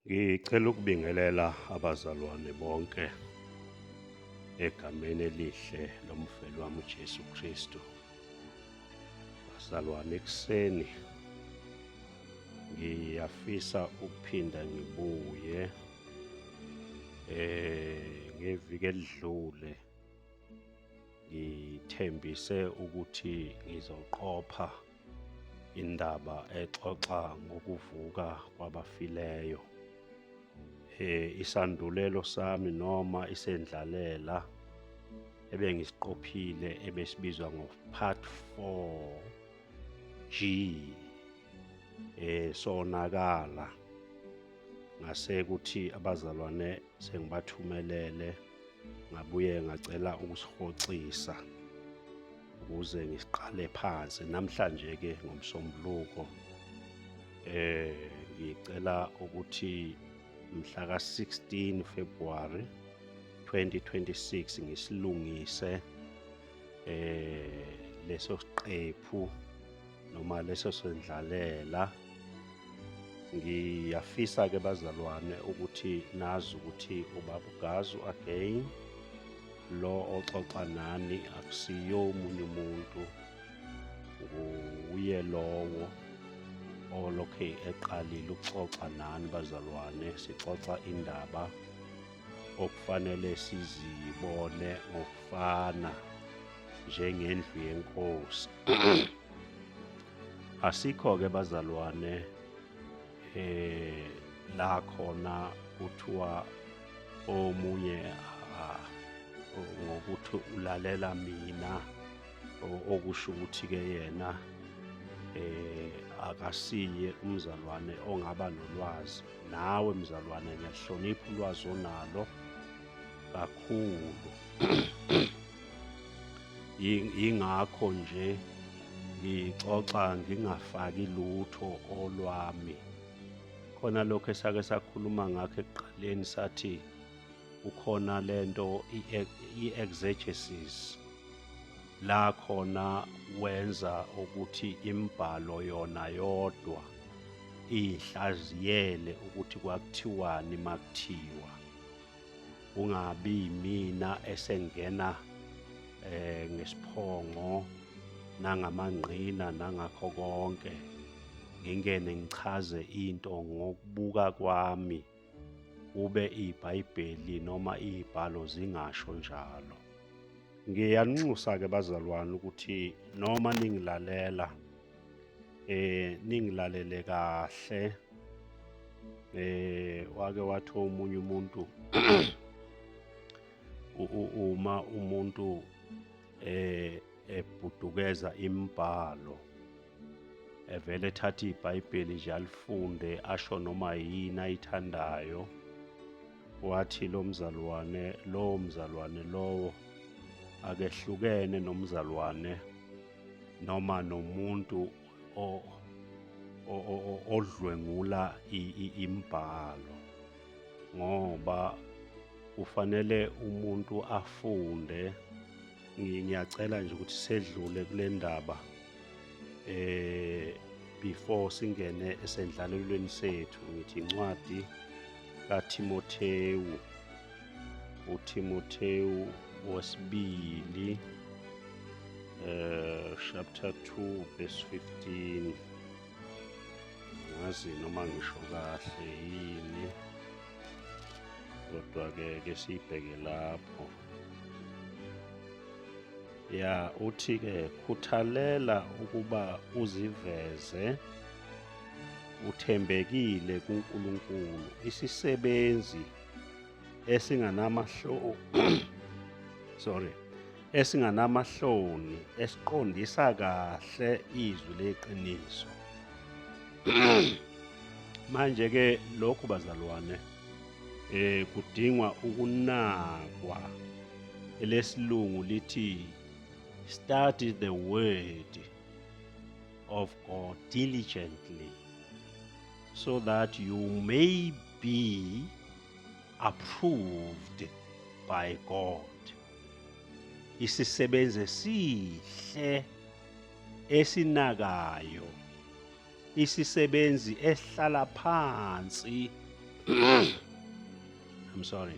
Ngicela ukubingelela abazalwane bonke egameni elihle lomfeli wami uJesu Kristu. Bazalwane, ekuseni ngiyafisa ukuphinda ngibuye ngeviki elidlule ngithembise ukuthi ngizoqopha indaba exoxa ngokuvuka kwabafileyo. Isandulelo sami noma isendlalela ebengisiqophile ebesibizwa ngo part 4 G sonakala, ngase kuthi abazalwane sengibathumelele, ngabuye ngacela ukusihoxisa ukuze ngisiqale phansi namhlanje ke ngoMsombuluko. Ngicela ukuthi mhla ka-16 February 2026 ngisilungise leso siqephu noma leso sendlalela. Ngiyafisa ke bazalwane ukuthi nazi ukuthi ubaba uGazu again lo oxoxa nani akusiyo omunye umuntu, nguye lowo olokhe eqalile ukuxoxa nani bazalwane. Sixoxa indaba okufanele sizibone ngokufana njengendlu yenkosi. Asikho-ke bazalwane la khona kuthiwa omunye ngokuthi ulalela mina, okusho ukuthi-ke yena akasiye umzalwane ongaba nolwazi. Nawe mzalwane, ngiyahlonipha ulwazi onalo kakhulu, ingakho nje ngixoxa ngingafaki lutho olwami. Khona lokho esake sakhuluma ngakho ekuqaleni, sathi kukhona lento i-exegesis, la khona wenza ukuthi imibhalo yona yodwa ihlaziyele ukuthi kwakuthiwani makuthiwa, kungabi mina esengena ngesiphongo nangamangqina nangakho konke, ngingene ngichaze into ngokubuka kwami, kube iBhayibheli noma izibhalo zingasho njalo. Ngiyanxusa ke bazalwane ukuthi noma ningilalela ningilalele kahle. Wake wathi omunye umuntu, uma umuntu ebhudukeza imibhalo, evele ethatha iBhayibheli nje alifunde, asho noma yini ayithandayo, wathi lo mzalwane, lowo mzalwane lowo akehlukene nomzalwane noma nomuntu odlwengula imibhalo, ngoba kufanele umuntu afunde. Ngiyacela nje ukuthi sedlule kule ndaba before singene esendlalelweni sethu. Ngithi incwadi kaTimothewu, uTimothewu wesibili, chapter 2 verse 15. Ngazi noma ngisho kahle yini, kodwa ke ke sibheke lapho. Ya, uthi ke khuthalela ukuba uziveze uthembekile kuNkulunkulu, isisebenzi esinganamahlo sorry esinganamahloni, esiqondisa kahle izwi leqiniso. Manje ke lokhu bazalwane kudingwa ukunakwa. Elesilungu lithi study the word of God diligently so that you may be approved by God. Isisebenzi esihle esinakayo, isisebenzi esihlala phansi. I'm sorry,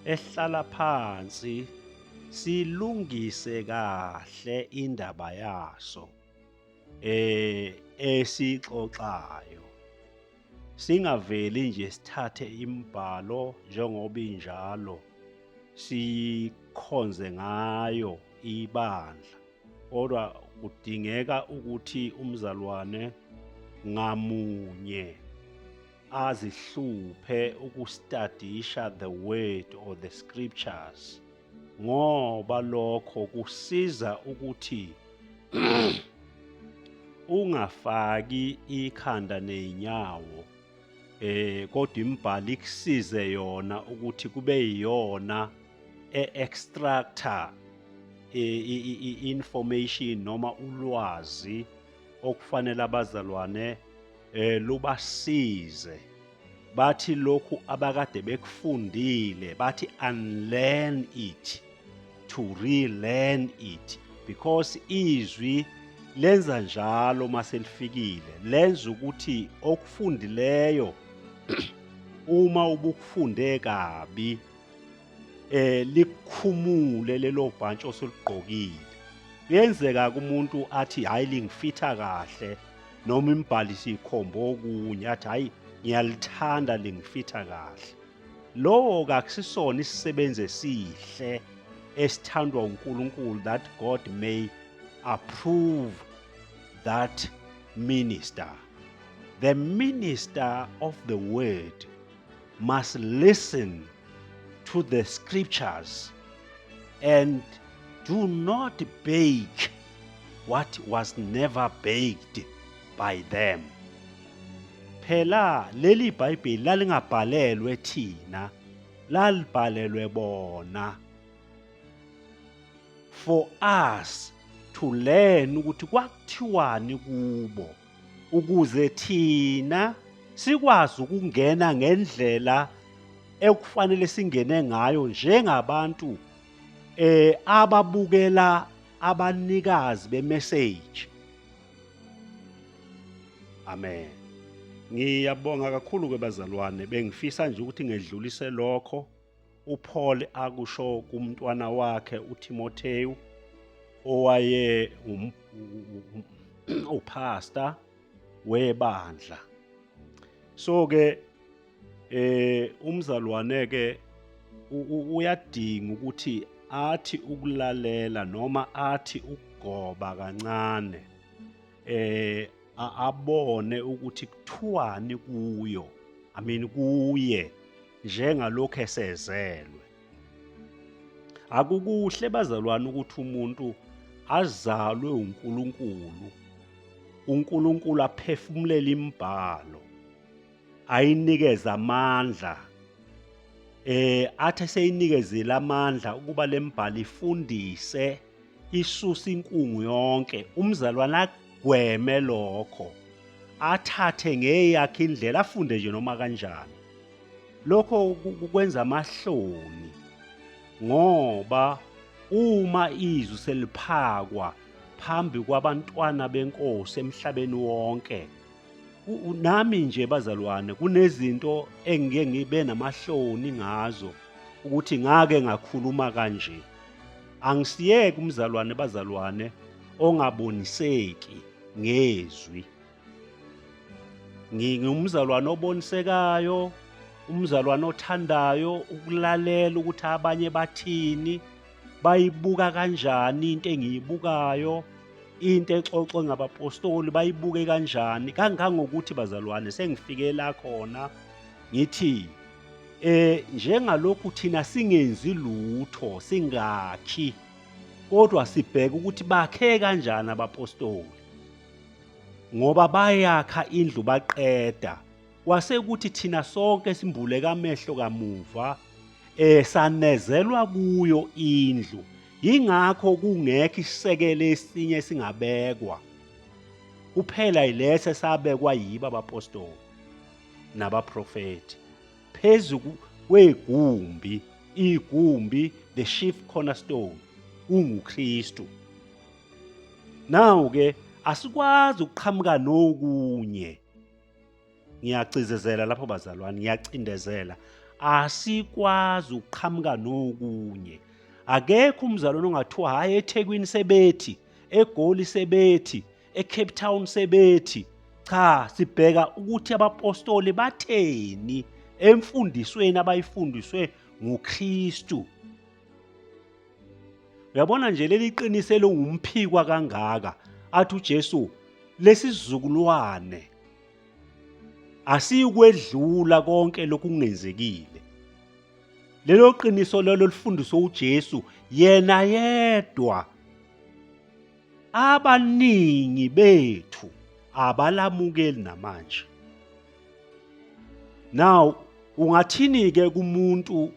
esihlala phansi silungise kahle indaba yaso esixoxayo, singaveli nje sithathe imibhalo njengoba injalo sikhonze ngayo ibandla, kodwa kudingeka ukuthi umzalwane ngamunye azihluphe ukustadisha the word or the scriptures, ngoba lokho kusiza ukuthi ungafaki ikhanda nezinyawo, kodwa imibhalo ikusize yona ukuthi kube yiyona e-extractor information noma ulwazi okufanele abazalwane lubasize. Bathi lokhu abakade bekufundile, bathi unlearn it to relearn it, because izwi lenza njalo maselifikile, lenza ukuthi okufundileyo uma ubukufunde kabi likukhumule lelo bhantshi osuligqokile. Kuyenzeka kumuntu athi hayi lingifitha kahle, noma imibhalo isikhomba okunye, athi hayi ngiyalithanda lingifitha kahle. Lowo kakusisona isisebenzi esihle esithandwa uNkulunkulu, that God may approve that minister. The minister of the word must listen to the scriptures and do not bake what was never baked by them. Phela leli iBhayibheli lalingabhalelwe thina, lalibhalelwe bona, for us to learn ukuthi kwakuthiwani kubo, ukuze thina sikwazi ukungena ngendlela ekufanele singene ngayo njengabantu ababukela abanikazi bemessage. Amen. Ngiyabonga kakhulu ke bazalwane, bengifisa nje ukuthi ngedlulise lokho uPaul akusho kumntwana wakhe uTimotheo, owaye upastor webandla. So ke umzalwane ke uyadinga ukuthi athi ukulalela noma athi ukugoba kancane, abone ukuthi kuthiwani kuyo, I mean kuye, njengalokho esezelwe. Akukuhle bazalwane ukuthi umuntu azalwe uNkulunkulu, uNkulunkulu aphefumulele imibhalo, ayinikeze amandla, athi eseyinikezile amandla ukuba lemibhalo ifundise, isuse inkungu yonke, umzalwane agweme lokho, athathe ngeyakhe indlela, afunde nje noma kanjani. Lokho kwenza amahloni, ngoba uma izwi seliphakwa phambi kwabantwana benkosi emhlabeni wonke, nami nje bazalwane kunezinto engike ngibe namahloni ngazo ukuthi ngake ngakhuluma kanje. Angisiyeke umzalwane bazalwane ongaboniseki ngezwi. Ngingumzalwane obonisekayo, umzalwane othandayo ukulalela ukuthi abanye bathini, bayibuka kanjani into engiyibukayo, into exoxwe ngabapostoli bayibuke kanjani, kangangokuthi bazalwane sengifike la khona ngithi njengalokhu thina singenzi lutho, singakhi, kodwa sibheke ukuthi bakhe kanjani abapostoli, ngoba bayakha indlu baqeda, kwase kuthi thina sonke simbuleka amehlo kamuva sanezelwa kuyo indlu. Yingakho kungekho isisekelo esinye singabekwa, kuphela yilese sabekwa yibo abapostoli nabaprofeti phezu kwegumbi, igumbi the chief cornerstone unguKristu. Nawu ke asikwazi ukuqhamuka nokunye. Ngiyacizezela lapho bazalwane, ngiyacindezela. Asikwazi ukuqhamuka nokunye. Akekho umzalwane ongathiwa hhayi eThekwini sebethi, eGoli sebethi, eCape Town sebethi. Cha, sibheka ukuthi abapostoli batheni emfundisweni abayifundiswe nguKristu. Uyabona nje leli qiniso elingumphikwa kangaka athi uJesu lesizukulwane asiyikwedlula konke lokhu kungenzekile. Lelo qiniso lelo lifundiswe uJesu yena yedwa. Abaningi bethu abalamukeli namanje. Now ungathini ke kumuntu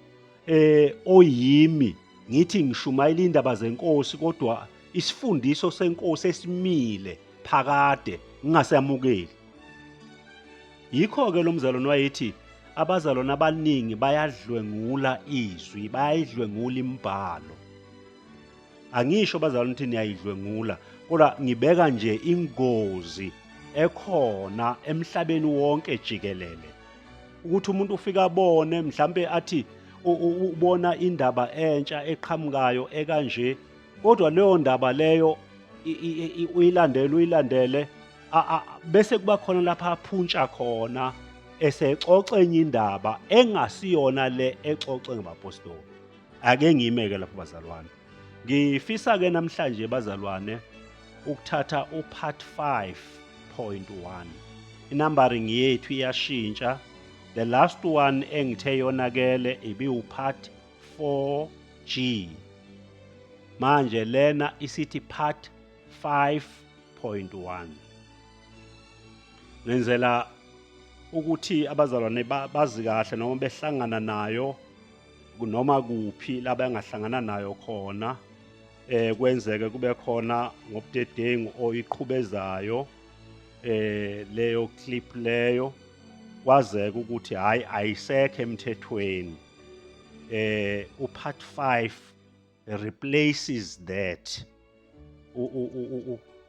oyimi ngithi ngishumayela indaba zenkosi kodwa isifundiso senkosi esimile phakade ngingasamukeli. Yikho ke lo mzalwane wayethi abazalwane abaningi bayadlwengula izwi, bayayidlwengula imibhalo. Angisho bazalwane ukuthi niyayidlwengula, kodwa ngibeka nje ingozi ekhona emhlabeni wonke jikelele. Ukuthi umuntu ufika abone mhlambe athi ubona indaba entsha eqhamukayo ekanje, kodwa leyo ndaba leyo uyilandele uyilandele bese kuba khona lapha aphuntsha khona esexoxa enye indaba engasiyona le exoxwe ngabapostoli. Ake ngime-ke lapho bazalwane. Ngifisa-ke namhlanje bazalwane ukuthatha upart 5.1. Inumbering yethu iyashintsha. The last one engithe yonakele ibiwupart 4G. Manje lena isithi part 5.1. Ngenzela ukuthi abazalwane bazi kahle noma behlangana nayo noma kuphi la bengahlangana nayo khona kwenzeke kube khona ngobudedengu oyiqhubezayo leyo clip leyo kwazeka ukuthi hayi ayisekho emthethweni. Upart 5 replaces that,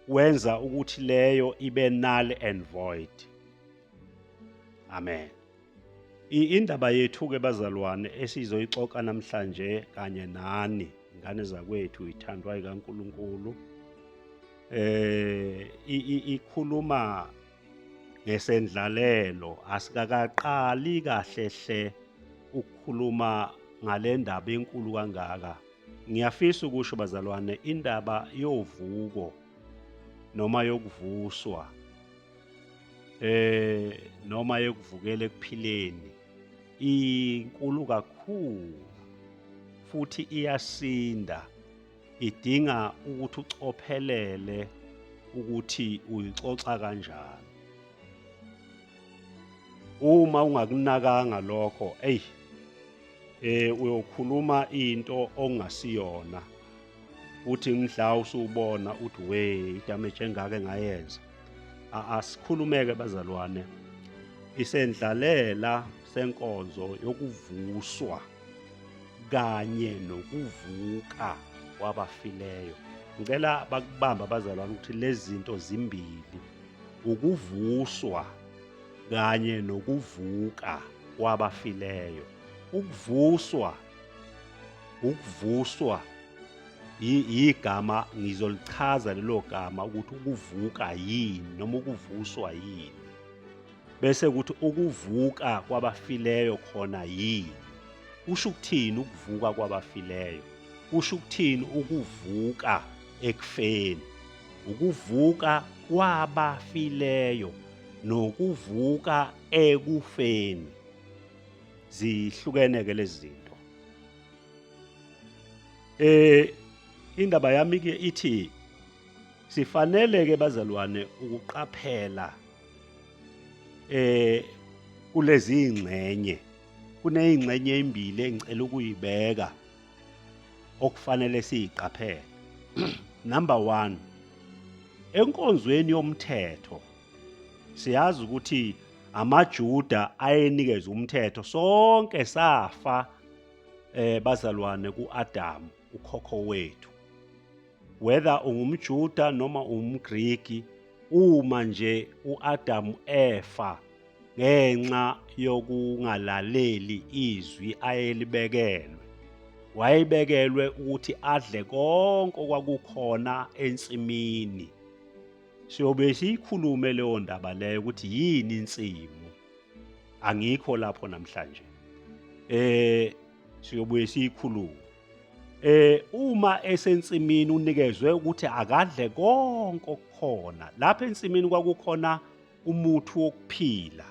wenza ukuthi leyo ibe null and void. Amen. Indaba yethu ke bazalwane esizoyixoxa namhlanje kanye nani ngane zakwethu ithandwa ikaNkuluNkulu ikhuluma ngesendlalelo. Asikakaqali kahle hle ukukhuluma ngale ndaba enkulu kangaka. Ngiyafisa ukusho bazalwane indaba yovuko noma yokuvuswa noma yokuvukela ekuphileni inkulu kakhulu futhi iyasinda, idinga ukuthi ucophelele ukuthi uyixoxa kanjani. Uma ungakunakanga lokho, ey uyokhuluma into ongasiyona, uthi mhla usubona uthi we idamage engaka engayenza. Asikhulumeke bazalwane, isendlalela senkonzo yokuvuswa kanye nokuvuka kwabafileyo. Ngicela bakubamba abazalwane ukuthi lezi zinto zimbili, ukuvuswa kanye nokuvuka kwabafileyo. Ukuvuswa, ukuvuswa igama ngizolichaza lelo gama ukuthi ukuvuka yini noma ukuvuswa yini, bese kuthi ukuvuka kwabafileyo khona yini. Kusho ukuthini ukuvuka kwabafileyo? Kusho ukuthini ukuvuka ekufeni? Ukuvuka kwabafileyo nokuvuka ekufeni zihlukene ke lezi zinto. Indaba yami ke ithi sifanele ke bazalwane ukuqaphela kulezi ingxenye. Kuneyingxenye ezimbili engicela ukuyibeka okufanele siyiqaphele. Number 1, enkonzweni yomthetho siyazi ukuthi amaJuda ayenikeza umthetho, sonke safa bazalwane kuAdam ukhokho wethu. Whether ungumJuda noma umGriki, uma nje uAdam efa Ngenxa yokungalaleli izwi ayelibekelwe. Wayebekelwe ukuthi adle konke okwakukhona ensimini. Siyobe siyikhulume leyo ndaba leyo ukuthi yini insimu. Angikho lapho namhlanje. Siyobuye siyikhulume. Uma esensimini unikezwe ukuthi akadle konke okukhona. Lapha ensimini kwakukhona umuthi wokuphila.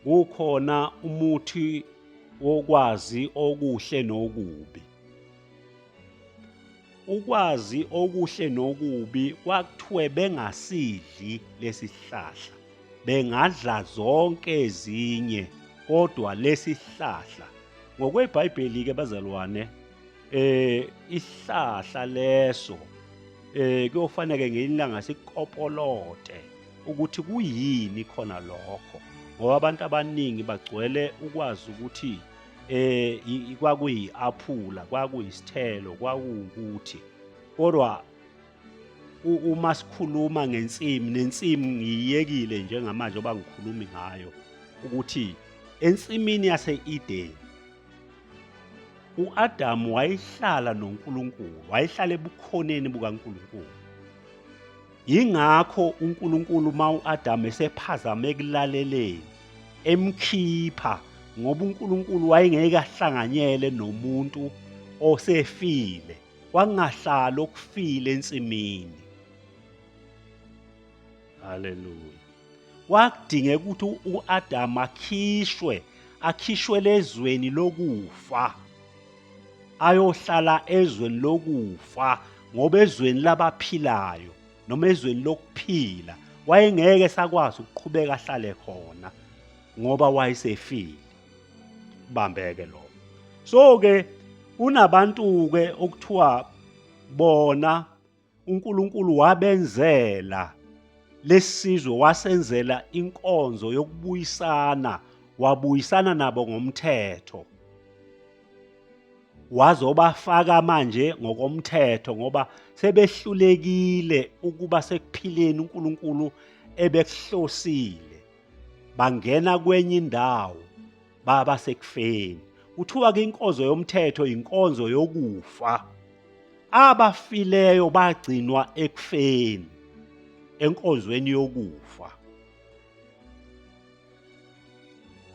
Kukhona umuthi wokwazi okuhle nokubi. Ukwazi okuhle nokubi kwakuthiwe bengasidli lesihlahla, bengadla zonke ezinye kodwa lesihlahla. NgokweBhayibheli ke bazalwane, isihlahla leso kuyofanele ngelinye ilanga sikopolote ukuthi kuyini khona lokho, ngoba abantu abaningi bagcwele ukwazi ukuthi kwakuyi-aphula, kwakuyisithelo, kwakuwukuthi. Kodwa uma sikhuluma ngensimu, nensimu ngiyiyekile njengamanje oba ngikhulumi ngayo, ukuthi ensimini yase-Eden uAdamu wayehlala noNkulunkulu, wayehlala ebukhoneni bukaNkulunkulu. Yingakho uNkulunkulu uma uAdamu esephazama ekulaleleni emkhipha, ngoba uNkulunkulu wayengeke ahlanganyele nomuntu osefile, kwangahlali okufile ensimini. Haleluya. Kwakudingeka ukuthi uAdamu akhishwe, akhishwe lezweni lokufa, ayohlala ezweni lokufa, ngoba ezweni labaphilayo noma ezweni lokuphila wayengeke sakwazi ukuqhubeka ahlale khona ngoba wayesefile. Bambeke lo. So ke kunabantu ke okuthiwa bona uNkulunkulu wabenzela lesizwe, wasenzela inkonzo yokubuyisana, wabuyisana nabo ngomthetho, wazobafaka manje ngokomthetho ngoba sebehlulekile ukuba sekuphileni uNkulunkulu ebekuhlosile, bangena kwenye indawo baba sekufeni. Kuthiwa ke inkonzo yomthetho inkonzo yokufa. Abafileyo bagcinwa ekufeni, enkonzweni yokufa.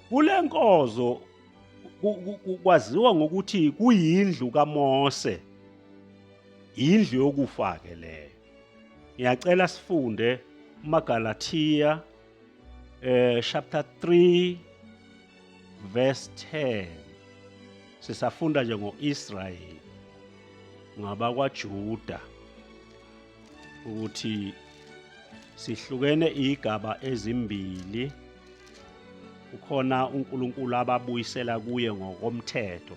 Kule nkonzo kwaziwa ngokuthi kuyindlu kaMose, indlu yokufa ke leyo. Ngiyacela sifunde uMaGalathiya chapter 3 verse 10. Sisafunda nje ngoIsrayeli ngabakwaJuda ukuthi sihlukene igaba ezimbili. Ukhona uNkulunkulu ababuyisela kuye ngokomthetho.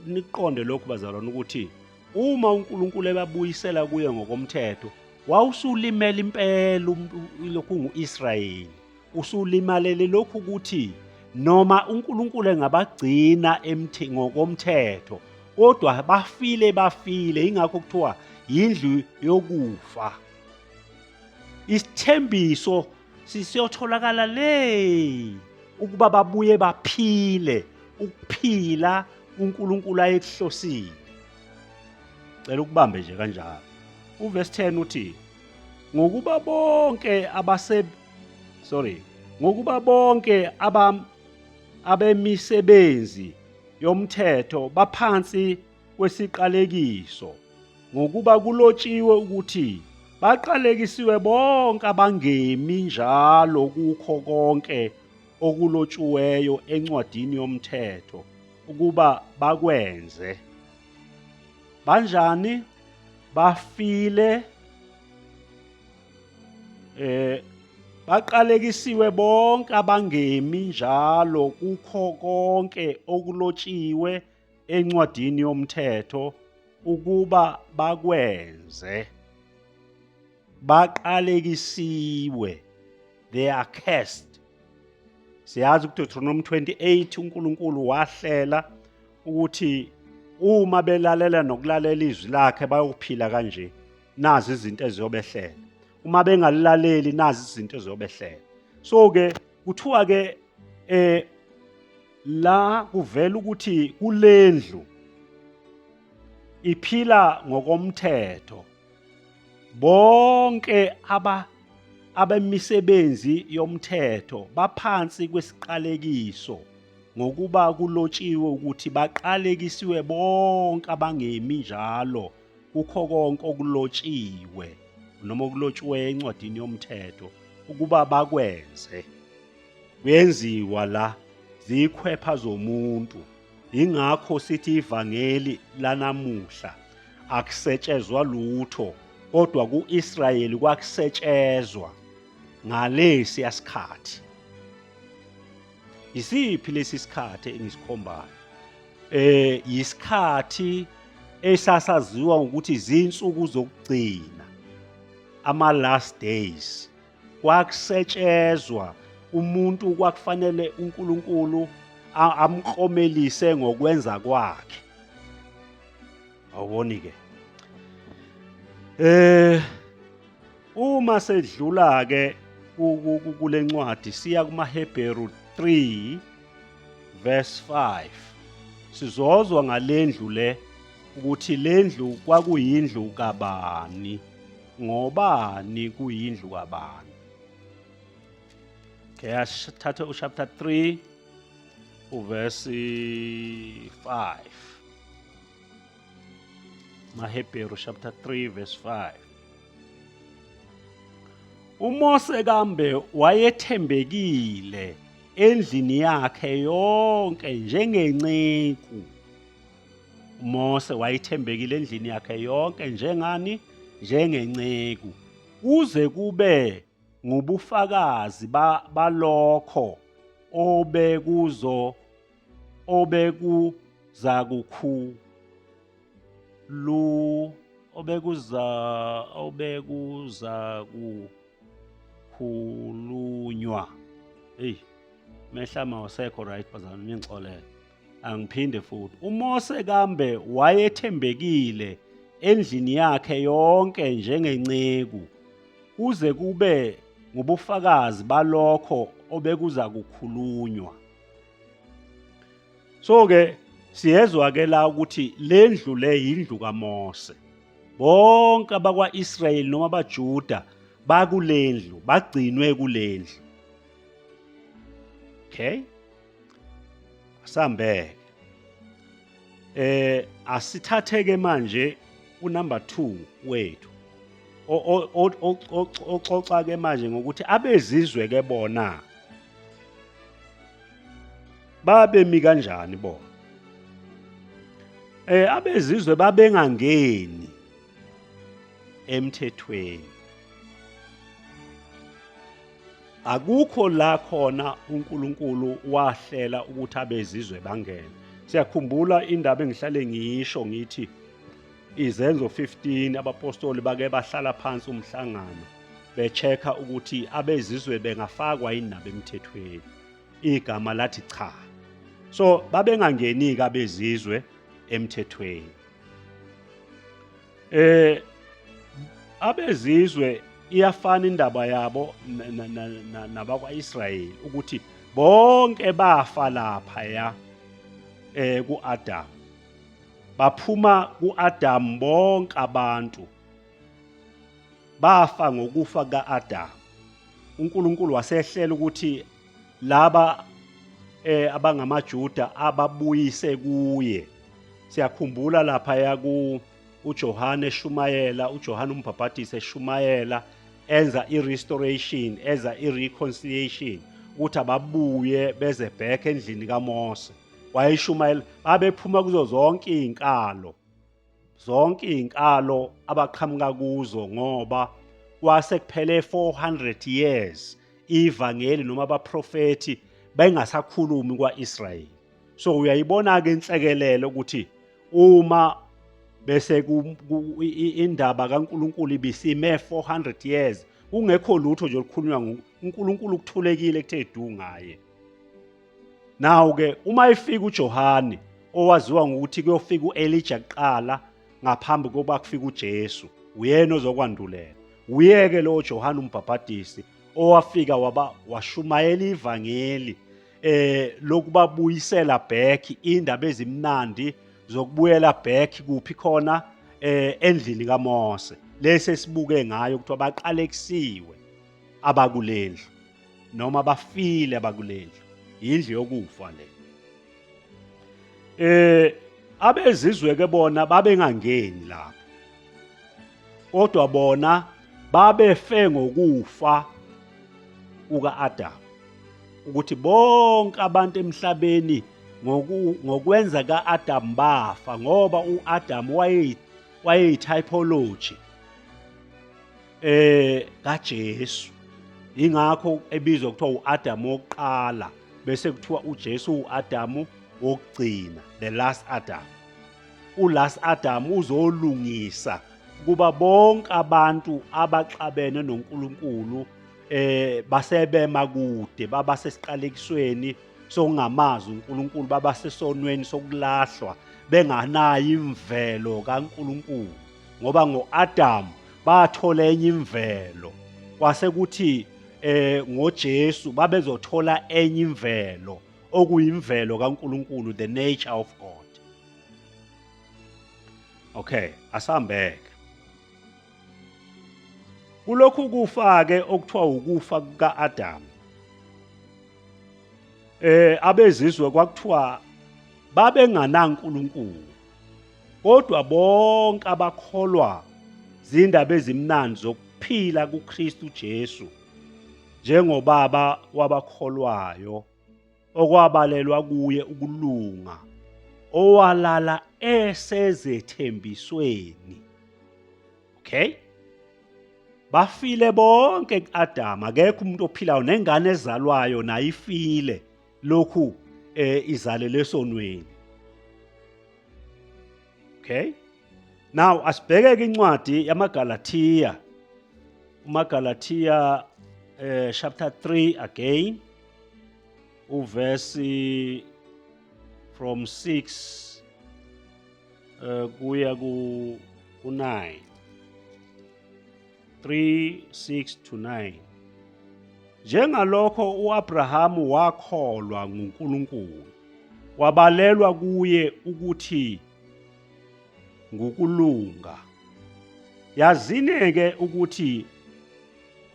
Niqonde lokhu bazalwane ukuthi uma uNkulunkulu ebabuyisela kuye ngokomthetho, wawusulimela impela lokhu nguIsrayeli, usulimalele lokhu ukuthi noma uNkulunkulu engabagcina ngokomthetho kodwa bafile, bafile. Ingakho kuthiwa yindlu yokufa. Isithembiso sisiyotholakala le ukuba babuye baphile ukuphila uNkulunkulu ayekuhlosile. Cela ukubambe nje kanjalo. Uverse 10 uthi ngokuba bonke abase sorry ngokuba bonke abemisebenzi yomthetho baphansi kwesiqalekiso, ngokuba kulotshiwe ukuthi baqalekisiwe bonke abangemi njalo kukho konke okulotshiweyo encwadini yomthetho ukuba bakwenze. Banjani? Bafile. Baqalekisiwe bonke abangemi njalo kukho konke okulotshiwe encwadini yomthetho ukuba bakwenze. Baqalekisiwe, they are cursed. Siyazi ukuthi Deuteronomy 28 uNkulunkulu wahlela ukuthi uma belalela nokulalela izwi lakhe bayophila kanje, nazi izinto eziyobehlela. Uma bengalilaleli nazi izinto eziyobehlela. So ke kuthiwa ke la kuvela ukuthi kulendlu iphila ngokomthetho bonke aba abemisebenzi yomthetho baphansi kwesiqalekiso ngokuba kulotshiwe ukuthi baqalekisiwe bonke abangemi njalo kukho konke okulotshiwe noma okulotshiwe encwadini yomthetho ukuba bakwenze. Kuyenziwa la zikhwepha zomuntu. Ingakho sithi ivangeli lanamuhla akusetshezwa lutho kodwa kuIsrayeli kwakusetshezwa ngalesi sikhathi. Isiphi lesi sikhathi engisikhombayo? Yisikhathi esasaziwa ukuthi izinsuku zokugcina, ama last days. Kwakusetshezwa umuntu, kwakufanele uNkulunkulu amklomelise ngokwenza kwakhe. Awuboni ke? Uma sedlula ke kule ncwadi siya kumaHebheru 3 verse 5, sizozwa ngalendlu le ukuthi lendlu kwakuyindlu kabani, ngobani kuyindlu kabani. Okay, asithathe uchapter 3 uverse 5. MaHebheru chapter 3 verse 5. UMose kambe wayethembekile endlini yakhe yonke njengenceku. UMose wayethembekile endlini yakhe yonke njengani? Njengenceku, kuze kube ngubufakazi balokho obekuzo obekuza kukhulu obekuza obekuza kukhulunywa. Hey, mehlama awusekho right bazalwane, ningixolele, angiphinde futhi. UMose kambe wayethembekile endlini yakhe yonke njengenceku kuze kube ngubufakazi balokho obekuza kukhulunywa. So ke siyezwa ke la ukuthi lendlu le yindlu kaMose. Bonke abakwaIsrayeli noma abaJuda bakulendlu, bagcinwe kulendlu. Okay, asambeke. Asithatheke manje unumber 2 wethu oxoxa ke manje ngokuthi abezizwe ke bona babemi kanjani bona. Abezizwe babengangeni emthethweni. Akukho la khona uNkulunkulu wahlela ukuthi abezizwe bangene. Siyakhumbula indaba engihlale ngiyisho ngithi Izenzo 15, abapostoli bake bahlala phansi umhlangano bechecka ukuthi abezizwe bengafakwa yini nabo emthethweni. Igama lathi cha. So babengangeni-ke abezizwe emthethweni. Abezizwe iyafana indaba yabo nabakwa-Israyeli ukuthi bonke bafa lapha ya kuAdam. Baphuma kuAdam bonke abantu. Bafa ngokufa kaAdam. uNkulunkulu wasehlela ukuthi laba abangamaJuda ababuyise kuye. Siyakhumbula lapha ya ku uJohane eshumayela, uJohane umbhabhadisi eshumayela, enza i-restoration, enza i-reconciliation ukuthi ababuye beze back endlini kaMose. Wayeshumayela, babephuma kuzo zonke izinkalo, zonke izinkalo abaqhamuka kuzo, ngoba kwase kuphele 400 years ivangeli noma abaprofethi bengasakhulumi kwaIsrayeli. So uyayibona ke inhlekelele ukuthi uma bese indaba kaNkuluNkulu ibisime 400 years kungekho lutho nje olukhulunywa nguNkulunkulu, kuthulekile kuthe du ngaye. Now ke uma efika uJohane owaziwa ngokuthi kuyofika uElijah kuqala ngaphambi kokuba kufike uJesu, uyena ozokwandulela. Uyeke lo Johane umbhabhadisi owafika waba washumayela ivangeli lokubabuyisela back indaba ezimnandi zokubuyela back kuphi khona endlini kaMose lesi esibuke ngayo kuthiwa baqalekisiwe abakulendlu noma bafile abakulendlu, yindlu yokufa le. Abezizwe ke bona babengangeni lapho, kodwa bona babefe ngokufa kuka-Adamu, ukuthi bonke abantu emhlabeni ngokwenza ka-Adamu bafa, ngoba u-Adamu wayeyi-typology kaJesu. Ingakho ebizwa kuthiwa u-Adamu wokuqala, bese kuthiwa uJesu u-Adamu wokugcina, the last Adam. U-last Adam uzolungisa kuba bonke abantu abaxabene noNkulunkulu basebema kude, baba sesiqalekisweni sokungamazi uNkulunkulu, baba sesonweni sokulahlwa, benganayo imvelo kaNkulunkulu, ngoba ngo-Adam bathola enye imvelo, kwase kuthi ngoJesu babezothola enye imvelo, okuyimvelo kaNkulunkulu, the nature of God. Okay, asambeke kulokhu kufa-ke okuthiwa ukufa kuka-Adamu. Abezizwe kwakuthiwa babenganaNkulunkulu, kodwa bonke abakholwa zindaba ezimnandi zokuphila kuKristu Jesu njengobaba wabakholwayo, okwabalelwa kuye ukulunga, owalala esezethembisweni. Okay, bafile bonke kuAdam, akekho umuntu ophilayo, nengane ezalwayo nayo ifile, lokhu izalelwe esonweni. Okay, now asibheke incwadi yamaGalathiya, uMaGalathiya chapter 3 again, uverse from 6 kuya ku 9, 3 6 to 9. Njengalokho uAbrahamu wakholwa nguNkulunkulu, wabalelwa kuye ukuthi ngukulunga. Yazini-ke ukuthi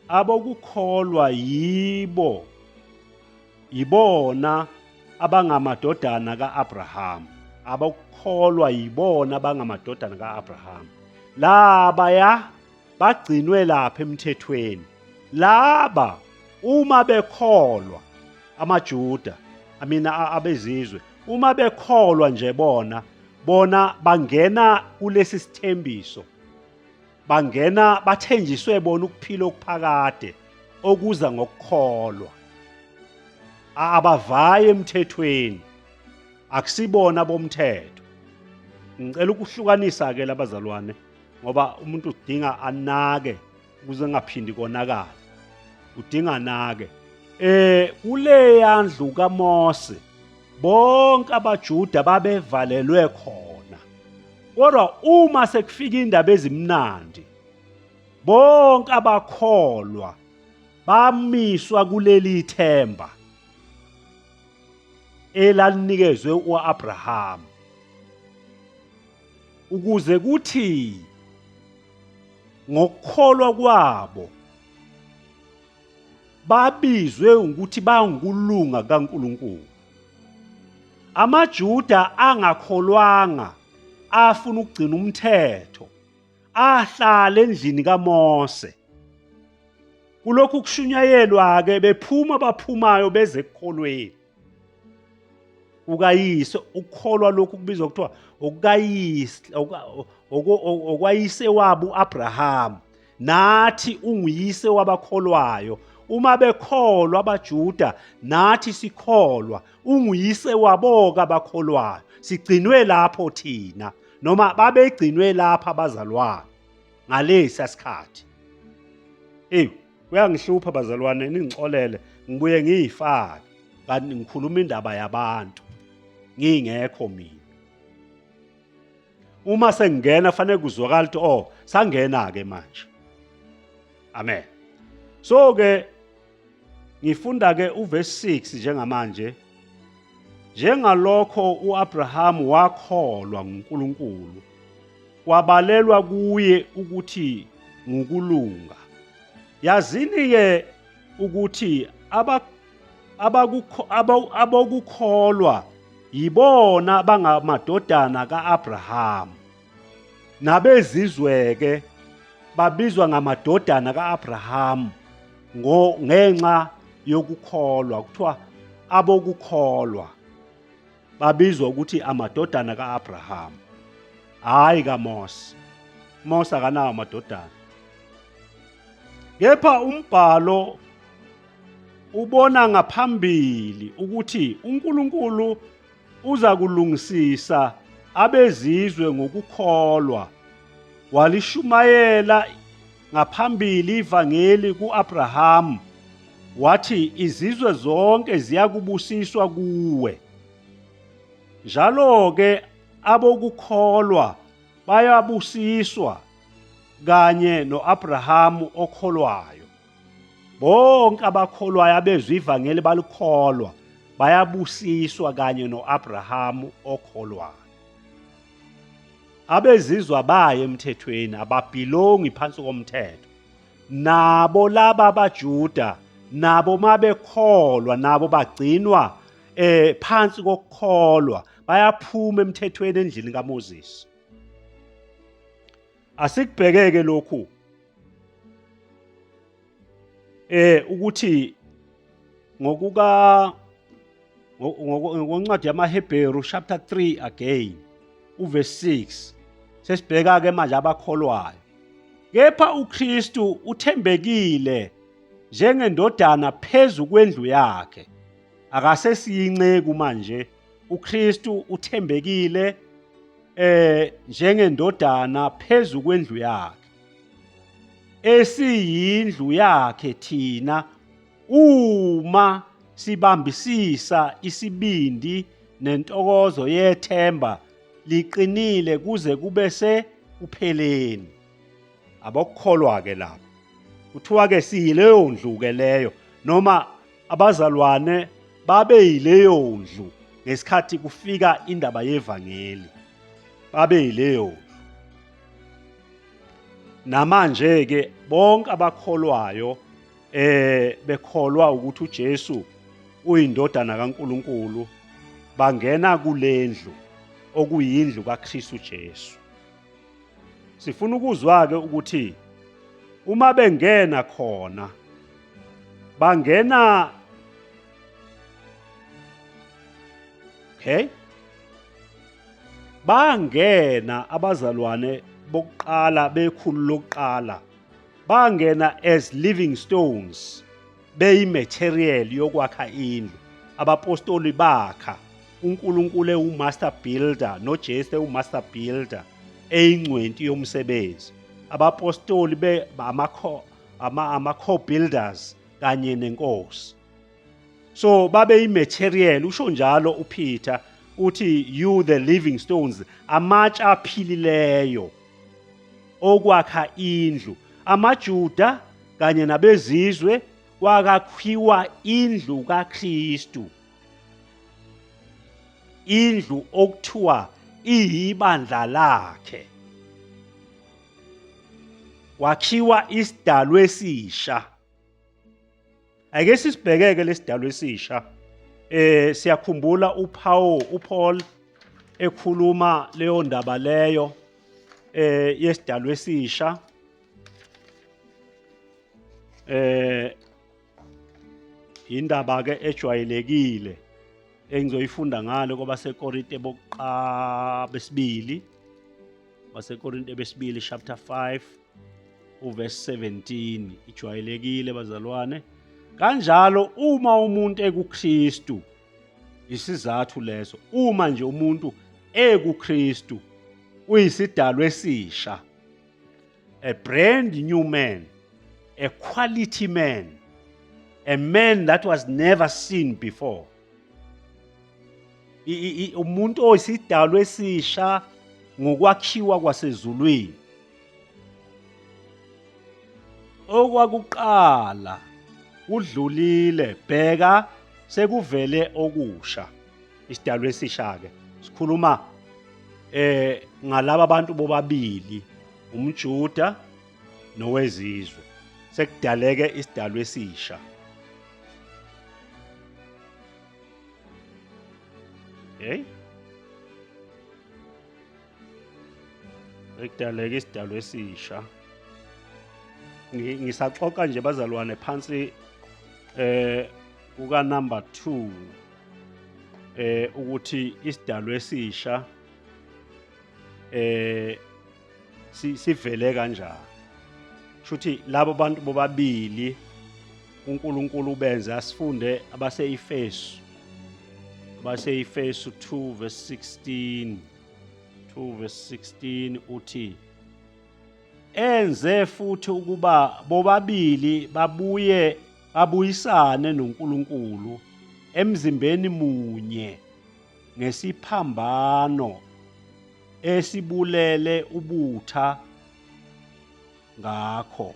abokukholwa yibo yibona abangamadodana ka-Abrahamu, abokukholwa yibona abangamadodana ka-Abrahamu. Laba ya bagcinwe lapha emthethweni. Laba uma bekholwa amaJuda, amina abezizwe, uma bekholwa nje bona bangena kulesi sithembiso, bangena bathenjiswe bona ukuphila okuphakade okuza ngokukholwa. Abavayi emthethweni, akusibona bomthetho. Ngicela ukuhlukanisa ke labazalwane, ngoba umuntu udinga anake ukuze engaphindi konakala, udinga anake. Kuleya ndlu kaMose bonke abaJuda babevalelwe khona, kodwa uma sekufika indaba ezimnandi bonke abakholwa bamiswa kuleli themba elalinikezwe uAbraham, ukuze kuthi ngokukholwa kwabo babizwe ukuthi bangukulunga kaNkulunkulu. AmaJuda angakholwanga afuna ukugcina umthetho ahlala endlini kaMose. Kulokhu kushunyayelwa ke bephuma baphumayo beze ekukholweni kukayise. Ukukholwa lokhu kubizwa kuthiwa okukayise, okwayise wabo uAbraham, nathi unguyise wabakholwayo. Uma bekholwa abaJuda, nathi sikholwa, unguyise wabo kabakholwayo. Sigcinwe lapho thina, noma babegcinwe lapha abazalwane ngalesa sikhathi. Ey, kuyangihlupha bazalwane, ningixolele, ngibuye ngiyifake kanti ngikhuluma indaba yabantu ngingekho mina. Uma sengingena fanele kuzwakala ukuthi oh, sangena ke manje. Amen. So ke Ngifunda ke uverse 6 njengamanje. Njengalokho uAbraham wakholwa nguNkulunkulu, kwabalelwa kuye ukuthi ngukulunga. Yazini-ke ukuthi abokukholwa yibona bangamadodana ka-Abrahamu. Nabezizwe-ke babizwa ngamadodana ka-Abrahamu ngenxa yokukholwa. Kuthiwa abokukholwa babizwa ukuthi amadodana ka-Abrahamu, hhayi kaMose. Mose akanawo amadodana. Kepha umbhalo ubona ngaphambili ukuthi uNkulunkulu uza kulungisisa abezizwe ngokukholwa. Walishumayela ngaphambili ivangeli kuAbraham wathi izizwe zonke ziyakubusiswa kuwe. Njalo-ke abokukholwa bayabusiswa kanye noAbrahamu okholwayo. Bonke abakholwayo abezwa ivangeli balikholwa bayabusiswa kanye noAbrahamu okholwayo. Abezizwa baye emthethweni ababhilongi phansi komthetho. Nabo laba abaJuda nabo mabekholwa nabo bagcinwa phansi kokukholwa bayaphuma emthethweni endlini kaMoses. Asikubhekeke lokhu ukuthi ngokuka ngoncwadi yamaHebheru chapter 3 again uverse 6 sesibheka ke manje abakholwayo. Kepha uKristu uthembekile njengendodana phezu kwendlu yakhe. Akasesiyinceku manje, uKristu uthembekile njengendodana phezu kwendlu yakhe, esiyindlu yakhe thina uma sibambisisa isibindi nentokozo yethemba liqinile kuze kube sekupheleni. Abokukholwa ke lapho kuthiwa ke siyileyo ndlu ke leyo, noma abazalwane babe yileyo ndlu ngesikhathi kufika indaba yevangeli, babe yileyo ndlu. Namanje ke bonke abakholwayo bekholwa ukuthi uJesu uyindodana kaNkuluNkulu bangena kulendlu okuyindlu kaKristu Jesu. Sifuna ukuzwa ke ukuthi uma bengena khona bangena okay bangena abazalwane bokuqala bekhulu lokuqala bangena as living stones beyimaterial yokwakha indlu. Abapostoli bakha, uNkulunkulu ewumaster builder noJesu ewumaster builder eyingcwenti yomsebenzi. Abapostoli be ama-co-builders kanye nenkosi. So babe yimaterial, usho njalo uPeter uthi you the living stones, amatshe aphilileyo okwakha indlu. AmaJuda kanye nabezizwe kwakakhiwa indlu kaKristu, indlu okuthiwa iyibandla lakhe. Kwakhiwa isidalwa esisha. Ake sisibhekeke lesidalwa esisha. Siyakhumbula uPaul uPaul ekhuluma leyo ndaba leyo yesidalwa esisha. Indaba ke ejwayelekile engizoyifunda ngalo kwabaseKorinte bokuqala besibili, baseKorinte besibili chapter 5 uverse 17. Ijwayelekile bazalwane. Kanjalo uma umuntu ekuKristu, isizathu leso, uma nje umuntu ekuKristu uyisidalwa esisha, a brand new man, a quality man, a man that was never seen before. Umuntu oyisidalwa esisha ngokwakhiwa kwasezulwini. Okwakuqala Kudlulile, bheka sekuvele okusha. Isidalwa esisha ke sikhuluma ngalaba abantu bobabili, umJuda nowezizwe. Sekudaleke isidalwa esisha. Hey, ekudaleka isidalwa esisha. Ngisaxoxa nje bazalwane phansi kuka number 2 ukuthi isidalwa esisha sivele kanjani. Shuthi labo bantu bobabili uNkulunkulu ubenze asifunde abase-Efesu, abase-Efesu 2 verse 16, 2 verse 16 uthi enze futhi ukuba bobabili babuye babuyisane noNkulunkulu emzimbeni munye ngesiphambano esibulele ubutha ngakho.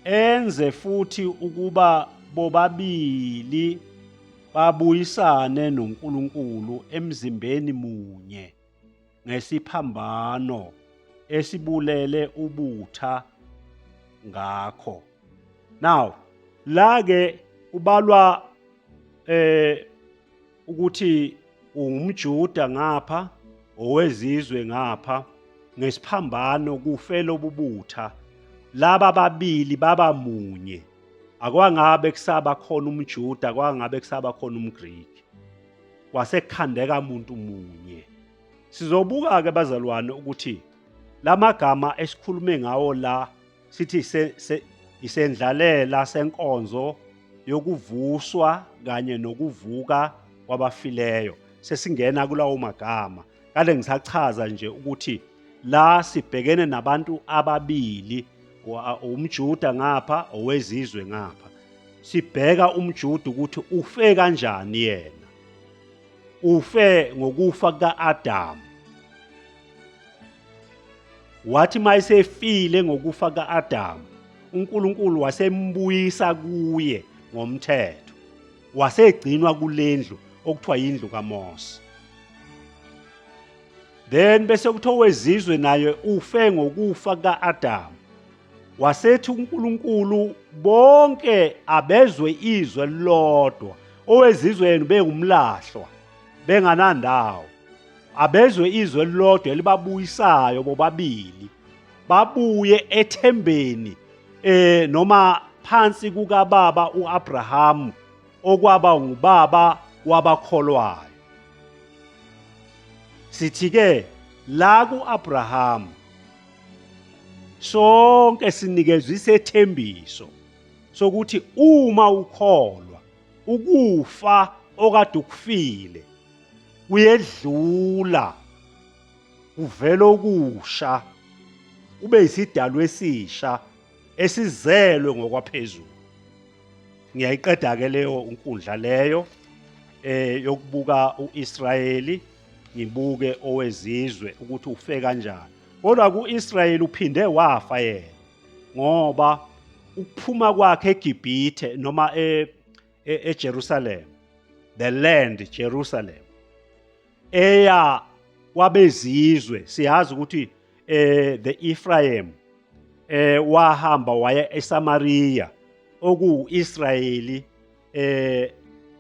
Enze futhi ukuba bobabili babuyisane noNkulunkulu emzimbeni munye ngesiphambano esibulele ubutha ngakho. Now la ke kubalwa ukuthi ungumJuda ngapha, owezizwe ngapha, ngesiphambano kufe lobubutha. Laba babili baba munye. Akwangabe kusaba khona umJuda, kwangabe kusaba khona umGriki. Kwasekukhandeka umuntu munye. Sizobuka ke bazalwane ukuthi lamagama esikhulume ngawo la sithi isendlalela senkonzo yokuvuswa kanye nokuvuka kwabafileyo. Sesingena kulawo magama. Kade ngisachaza nje ukuthi la sibhekene nabantu ababili, umJuda ngapha, owezizwe ngapha. Sibheka umJuda ukuthi ufe kanjani yena. Ufe ngokufa kuka-Adamu. Wathi mayesefile ngokufa kuka-Adamu, uNkulunkulu wasembuyisa kuye ngomthetho. Wasegcinwa kulendlu okuthiwa yindlu kaMose. Then bese kuthiwa owezizwe naye ufe ngokufa kuka-Adamu. Wasethi uNkulunkulu bonke abezwe izwe lodwa, owezizwe yena ubengumlahlwa, benganandawo. Abezwe izwe elilodwa elibabuyisayo bobabili, babuye ethembeni noma phansi kukababa uAbraham okwaba ngubaba wabakholwayo. Sithi ke la kuAbraham sonke sinikezwe isethembiso sokuthi uma ukholwa ukufa okade ukufile kuyedlula, kuvela okusha, ube isidalwa esisha esizelwe ngokwaphezulu. Ngiyayiqeda ke leyo inkundla leyo yokubuka uIsrayeli, ngibuke owezizwe ukuthi ufe kanjani. Kodwa kuIsrayeli uphinde wafa yena, ngoba ukuphuma kwakhe eGibhithe noma eJerusalem, the land Jerusalem, eya kwabezizwe. Siyazi ukuthi the Ephraim wahamba waya eSamaria, okuwuIsrayeli, the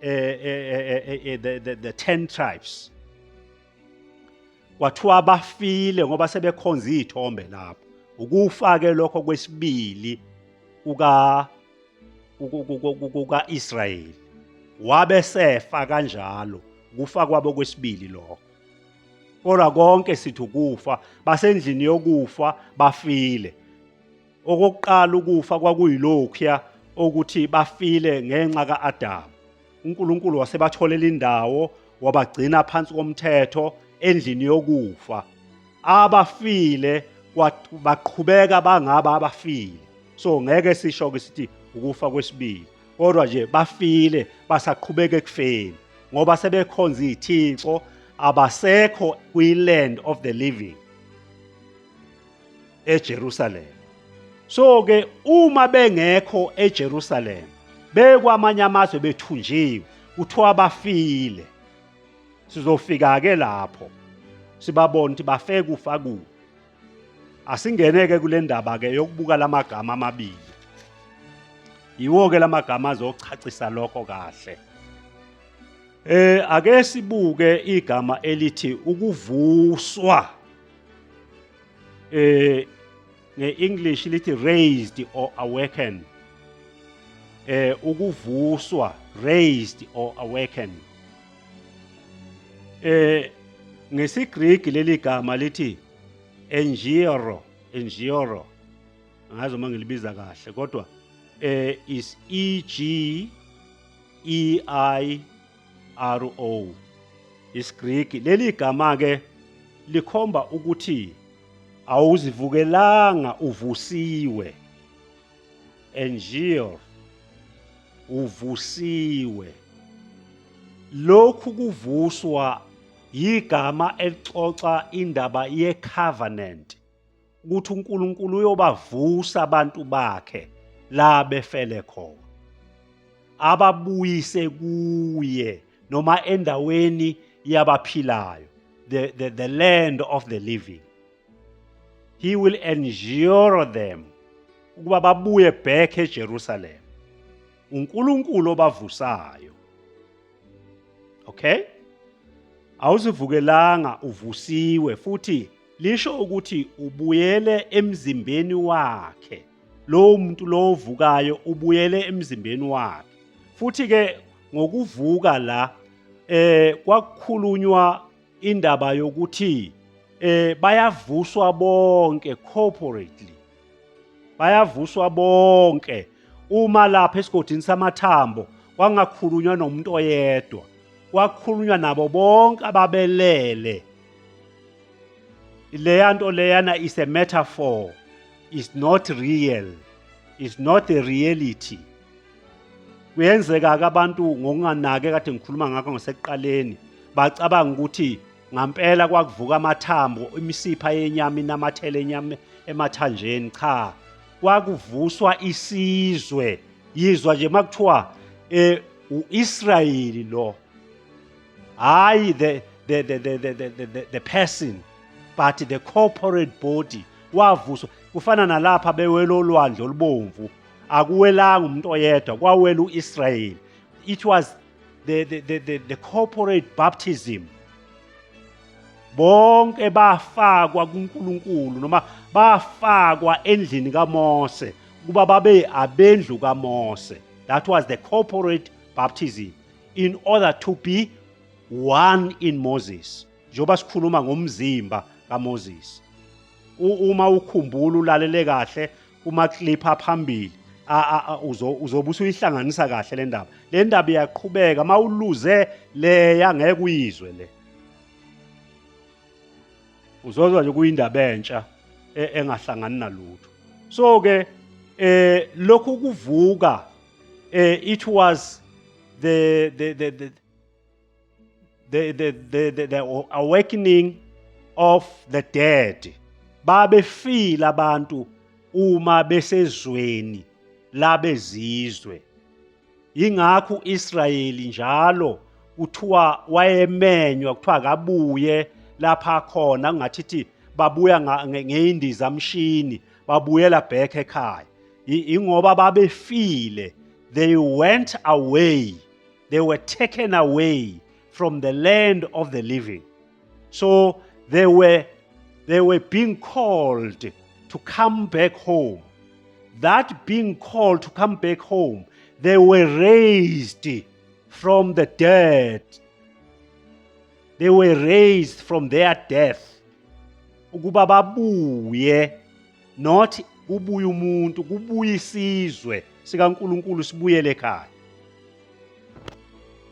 10 tribes. Kwathiwa bafile ngoba sebekhonza izithombe lapho. Ukufa ke lokho kwesibili kukaIsrayeli. Wabe sefa kanjalo, kufa kwabo kwesibili lokho. Kodwa konke sithi ukufa, basendlini yokufa bafile. Okokuqala ukufa kwakuyilokhuya ukuthi bafile ngenxa kaAdamu. uNkulunkulu wasebatholela indawo, wabagcina phansi komthetho endlini yokufa. Abafile baqhubeka bangaba abafile. So ngeke sisho ke sithi ukufa kwesibili, kodwa nje bafile basaqhubeka ekufeni ngoba sebekhonza izithixo, abasekho kwi-land of the living eJerusalem. So ke uma bengekho eJerusalem bekwamanye amazwe bethunjiwe kuthiwa bafile. Sizofika ke lapho sibabona ukuthi bafe kufa kuphi. Asingeneke kule ndaba ke yokubuka lamagama amabili. Yiwo ke lamagama azochacisa lokho kahle. Ake sibuke igama elithi ukuvuswa. Nge-English lithi raised or awakened. Ukuvuswa, raised or awakened. NgesiGreek leli gama lithi engiero, engiero. Angazi uma ngilibiza kahle kodwa is E G E I R O. IsiGreek leli gama ke likhomba ukuthi awuzivukelanga, uvusiwe. Engier, uvusiwe. Lokhu kuvuswa yigama elixoxa indaba ye-covenant, ukuthi uNkulunkulu uyobavusa abantu bakhe la befele khona, ababuyise kuye noma endaweni yabaphilayo, the land of the living. He will endure them ukuba babuye back eJerusalem. uNkulunkulu obavusayo. Okay? Awuzivukelanga, uvusiwe, futhi lisho ukuthi ubuyele emzimbeni wakhe. Lowo muntu lo ovukayo ubuyele emzimbeni wakhe. Futhi ke ngokuvuka la kwakukhulunywa indaba yokuthi bayavuswa bonke corporately. Bayavuswa bonke. Uma lapha esigodini samathambo kwangakhulunywa nomuntu oyedwa, kwakhulunywa nabo bonke ababelele. Leya nto leyana is a metaphor, is not real, is not a reality. Kuyenzeka ke abantu ngokunganaki kade ngikhuluma ngakho ngasekuqaleni bacabanga ukuthi ngampela kwakuvuka amathambo, imisipha yenyama inamathele enyama emathanjeni. Cha, kwakuvuswa isizwe. Yizwa nje makuthiwa uIsrayeli lo, hayi the person but the corporate body wavuswa. Kufana nalapha bewela olwandle olubomvu, akuwelanga umuntu oyedwa, kwawela uIsrayeli. It was the corporate baptism. Bonke bafakwa kuNkulunkulu noma bafakwa endlini kaMose ukuba babe abendlu kaMose. That was the corporate baptism in order to be one in Moses. Njengoba sikhuluma ngomzimba kaMoses, uma ukhumbula ulalele kahle kuma clip aphambili, uzobe usuyihlanganisa kahle le ndaba. Le ndaba iyaqhubeka, mawuluze leya ngeke uyizwe le. Uzozwa nje kuyindaba entsha engahlangani nalutho. So ke lokhu kuvuka, it was the awakening of the dead. Babefile abantu uma besezweni labezizwe. Ingakho uIsrayeli njalo kuthiwa wayemenywa, kuthiwa akabuye lapha khona, kungathithi babuya ngeyindizamshini, babuyela back ekhaya. Ingoba babefile, they went away, they were taken away from the land of the living. So they were being called to come back home. That being called to come back home, they were raised from the dead. They were raised from their death. Ukuba babuye, not kubuye umuntu, kubuye isizwe sikaNkulunkulu sibuyele ekhaya.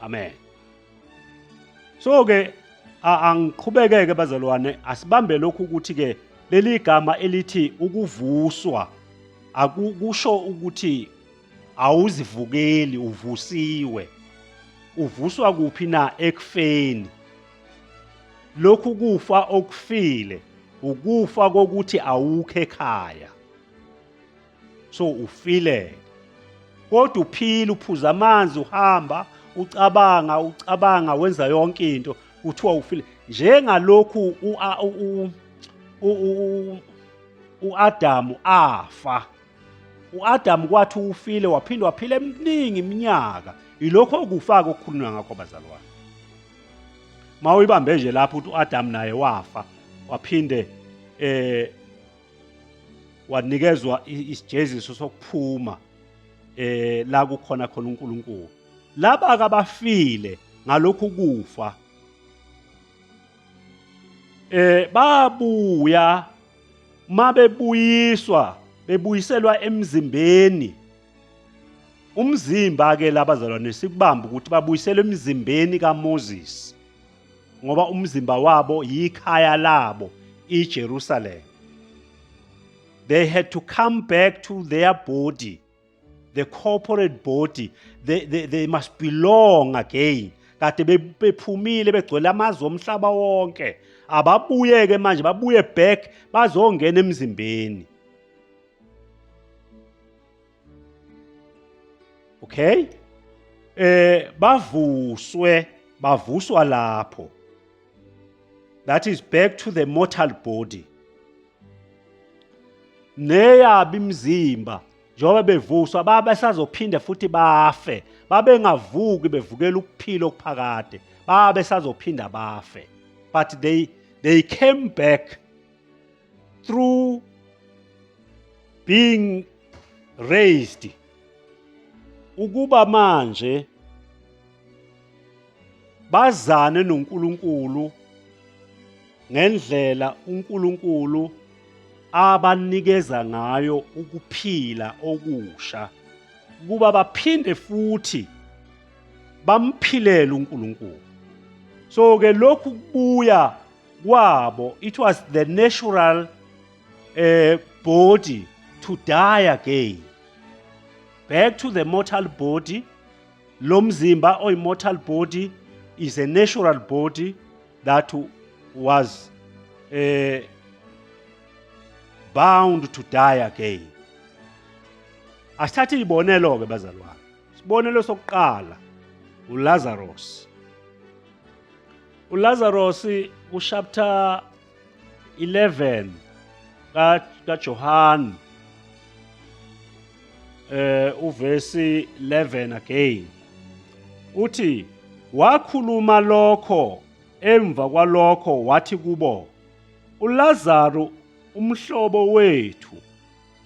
Amen. So ke angiqhubekeke bazalwane, asibambe lokhu ukuthi ke leli gama elithi ukuvuswa akukusho ukuthi awuzivukeli, uvusiwe. Uvuswa kuphi na? Ekufeni. Lokhu kufa okufile ukufa kokuthi awukho ekhaya. So ufile, kodwa uphila, uphuza amanzi, uhamba, ucabanga, ucabanga, wenza yonke into, kuthiwa ufile. Njengalokhu u-Adamu afa, u-Adamu kwathi ufile waphinde waphila eminingi iminyaka. Yilokho okufa okukhulunywa ngakho bazalwane. Mawuyibambe nje lapho ukuthi u-Adamu naye wafa waphinde wanikezwa isijeziso sokuphuma la kukhona khona uNkulunkulu. Laba akabafile ngalokhu kufa babuya mabebuyiswa, bebuyiselwa emzimbeni. Umzimba ke labazalwane sikubamba ukuthi babuyiselwe emzimbeni kaMoses, ngoba umzimba wabo yikhaya labo iJerusalem. They had to come back to their body, the corporate body. They must belong again. Kade bephumile begcwele amazwe omhlaba wonke, ababuyeke manje, babuye back bazongena emzimbeni. Okay, bavuswe, bavuswa lapho, that is back to the mortal body. Neyabo imizimba njengoba bevuswa babesazophinda futhi bafe, babengavuki bevukela ukuphila okuphakade, babesazophinda bafe, but they came back through being raised ukuba manje bazane noNkulunkulu ngendlela uNkulunkulu abanikeza ngayo ukuphila okusha, ukuba baphinde futhi bamphilele uNkulunkulu. So ke lokhu kubuya kwabo, it was the natural body to die again, back to the mortal body. Lo mzimba oyi-mortal body is a natural body that was bound to die again. Asithathe izibonelo-ke bazalwane. Isibonelo sokuqala uLazarus. uLazarus ku-chapter 11 kaJohn, uvesi 11 again, uthi wakhuluma lokho, emva kwalokho wathi kubo, uLazaro umhlobo wethu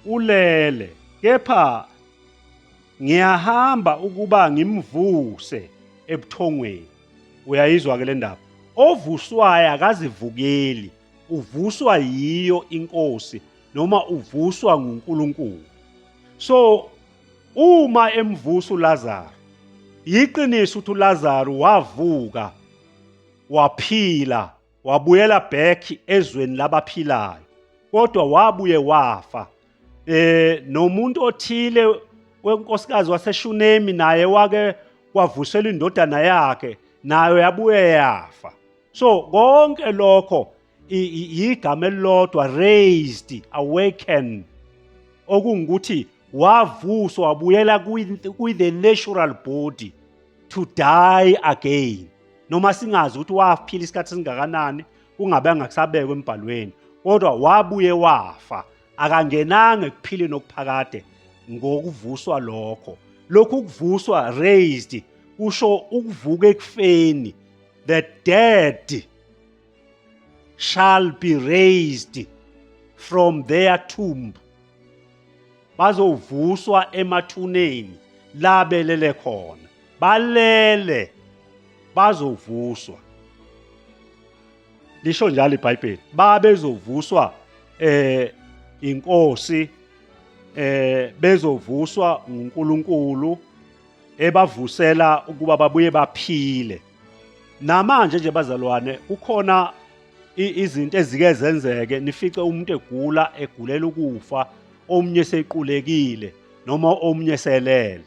ulele, kepha ngiyahamba ukuba ngimvuse ebuthongweni. Uyayizwa ke le ndaba? Ovuswayo akazivukeli, uvuswa yiyo inkosi noma uvuswa nguNkulunkulu. So uma emvusa uLazaro, yiqiniso ukuthi uLazaro wavuka waphila, wabuyela back ezweni labaphilayo, kodwa wabuye wafa. Nomuntu othile wenkosikazi waseShunemi naye wake kwavuselwa indodana yakhe, nayo yabuye yafa. So konke lokho igama elilodwa, raised, awaken, okungukuthi wavuswa wabuyela kwi the natural body to die again. Noma singazi ukuthi waphila isikhathi esingakanani, kungabe angakusabekwa embhalweni, kodwa wabuye wafa, akangenanga ekuphileni okuphakade ngokuvuswa lokho. Lokhu kuvuswa, raised, kusho ukuvuka ekufeni. The dead shall be raised from their tomb, bazovuswa emathuneni la belele khona, balele, bazovuswa. Lisho njalo iBhayibheli, babezovuswa inkosi, bezovuswa uNkulunkulu ebavusela ukuba babuye baphile. Namanje nje bazalwane, kukhona izinto ezike zenzeke, nifice umuntu egula, egulela ukufa, omunye sequlekile noma omunye selele,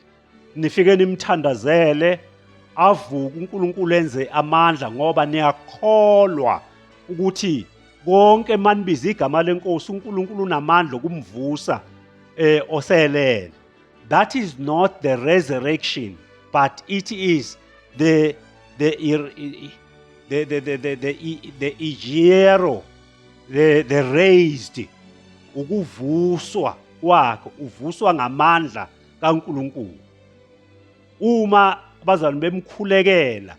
nifike nimthandazele avuke, uNkulunkulu enze amandla, ngoba niyakholwa ukuthi konke manibiza igama lenkosi uNkulunkulu unamandla okumvusa. oselele. That is not the resurrection, but it is the ejero, the raised, ukuvuswa kwakhe, uvuswa ngamandla kaNkulunkulu. Uma abazalwane bemkhulekela,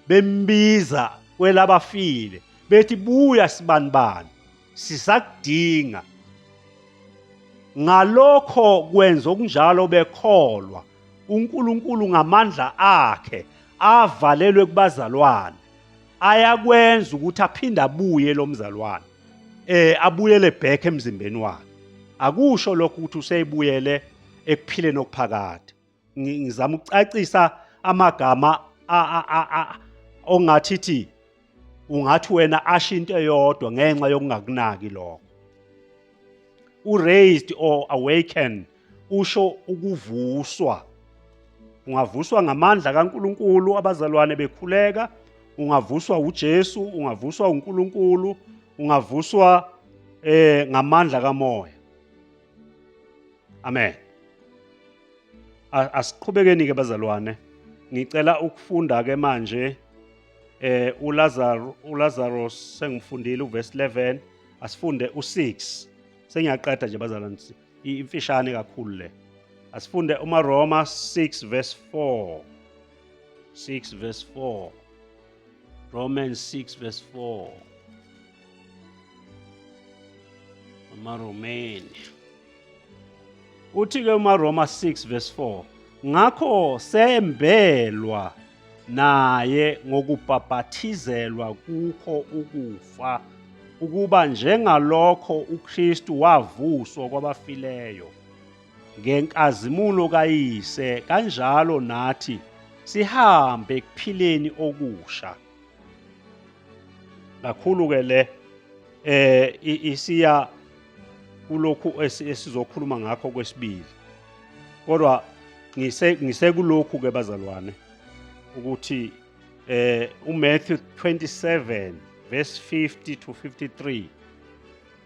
bembiza kwelabafile, bethi buya sibanibani, sisakudinga. Ngalokho kwenza okunjalo bekholwa uNkulunkulu ngamandla akhe avalelwe kubazalwane, ayakwenza ukuthi aphinde abuye lo mzalwane, abuyele back emzimbeni wakhe. Akusho lokho ukuthi useyibuyele ekuphileni okuphakade. Ngizama ukucacisa amagama ongathi thi ungathi wena asho into eyodwa ngenxa yokungakunaki lokho. U-raised or awaken usho ukuvuswa. Ungavuswa ngamandla kaNkulunkulu abazalwane bekhuleka, ungavuswa uJesu, ungavuswa uNkulunkulu, ungavuswa ngamandla kaMoya. Amen. Asiqhubekeni ke bazalwane. Ngicela ukufunda ke manje uLazarus sengifundile uverse 11, asifunde u6. Sengiyaqeda nje bazalwane, imfishane kakhulu le. Asifunde umaRoma 6 verse 4. 6 verse 4. Romans 6 verse 4. AmaRomeni. Uthi ke umaRoma 6 verse 4, ngakho sembelwa naye ngokubhapathizelwa kukho ukufa, ukuba njengalokho uKristu wavuswa kwabafileyo ngenkazimulo kaYise, kanjalo nathi sihambe ekuphileni okusha. Kakhulu ke le isiya kulokhu esizokhuluma ngakho kwesibili, kodwa ngisekulokhu ke bazalwane ukuthi uMatthew 27 verse 50 to 53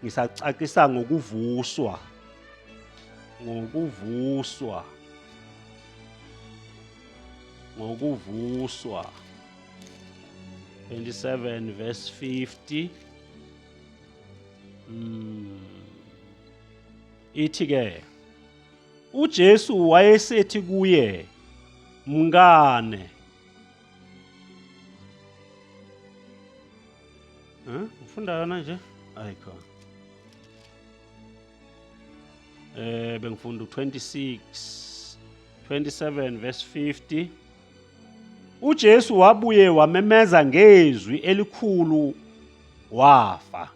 ngisacacisa ngokuvuswa, ngokuvuswa, ngokuvuswa. 27 verse 50. Ithi ke uJesu wayesethi kuye, mngane, ufunda yona nje? Ayikho. Bengifunda u26 27 verse 50. uJesu wabuye wamemeza ngezwi elikhulu wafa.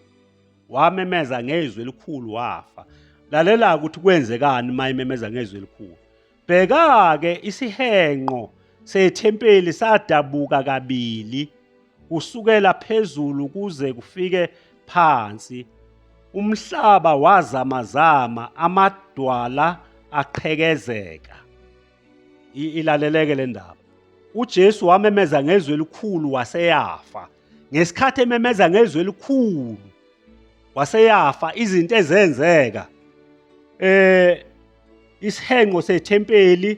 Wamemeza ngezwi elikhulu wafa. Lalela ukuthi kwenzekani uma imemeza ngezwi elikhulu. Bheka-ke isihenqo sethempeli sadabuka kabili, kusukela phezulu kuze kufike phansi. Umhlaba wazamazama, amadwala aqhekezeka. Ilaleleke le ndaba. uJesu wamemeza ngezwi elikhulu waseyafa. Ngesikhathi ememeza ngezwi elikhulu waseyafa, izinto ezenzeka isihenqo sethempeli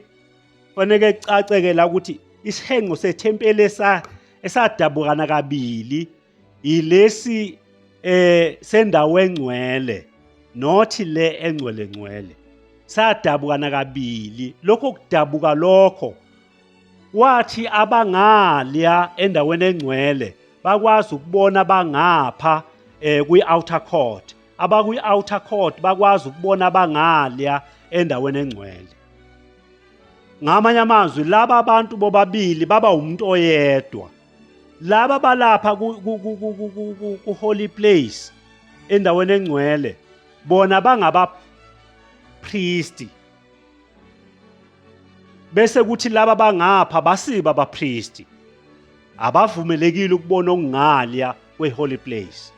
fanele kucaceke la ukuthi isihenqo sethempeli esadabukana kabili yilesi sendawo engcwele, not le engcwele ngcwele. Sadabukana kabili. Lokho kudabuka lokho wathi abangalya endaweni engcwele bakwazi ukubona bangapha kwi-outer court, abakwi-outer court bakwazi ukubona bangalya endaweni engcwele. Ngamanye amazwi laba abantu bobabili baba umuntu oyedwa. Laba balapha ku-holy place endaweni engcwele bona bangabapristi, bese kuthi laba bangapha basiba abapristi, abavumelekile ukubona okungalya kwe-holy place.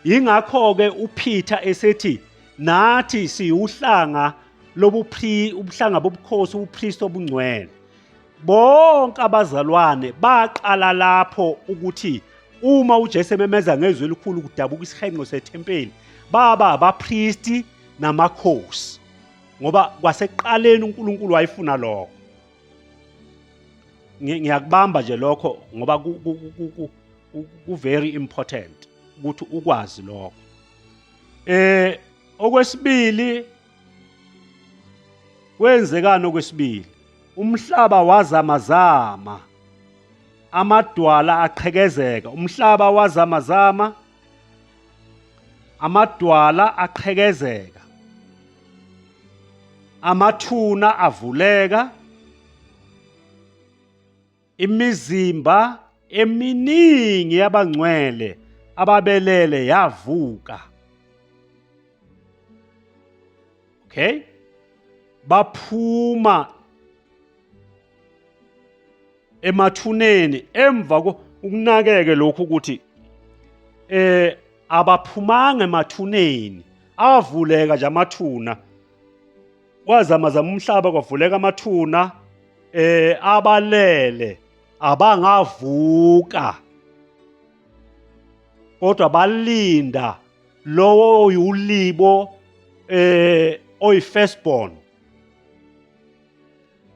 Yingakho-ke uPeter esethi nathi siwuhlanga ubuhlanga bobukhosi, ubupristi obungcwele. Bonke abazalwane baqala lapho ukuthi uma uJesu ememeza ngezwi elikhulu kudabuka isihenqo sethempeli, baba abapristi namakhosi. Ngoba kwasekuqaleni uNkulunkulu wayefuna lokho. Ngiyakubamba nje lokho ngoba ku very important ukuthi ukwazi lokho. Okwesibili kwenzekani okwesibili? Umhlaba wazamazama, amadwala aqhekezeka. Umhlaba wazamazama, amadwala aqhekezeka, amathuna avuleka, imizimba eminingi yabangcwele ababelele yavuka. Okay, baphuma emathuneni emva ukunakeke lokhu ukuthi abaphumanga emathuneni, avuleka nje amathuna, kwazamazama umhlaba kwavuleka amathuna, abalele abangavuka, kodwa balinda lowo oyulibo oyi-firstborn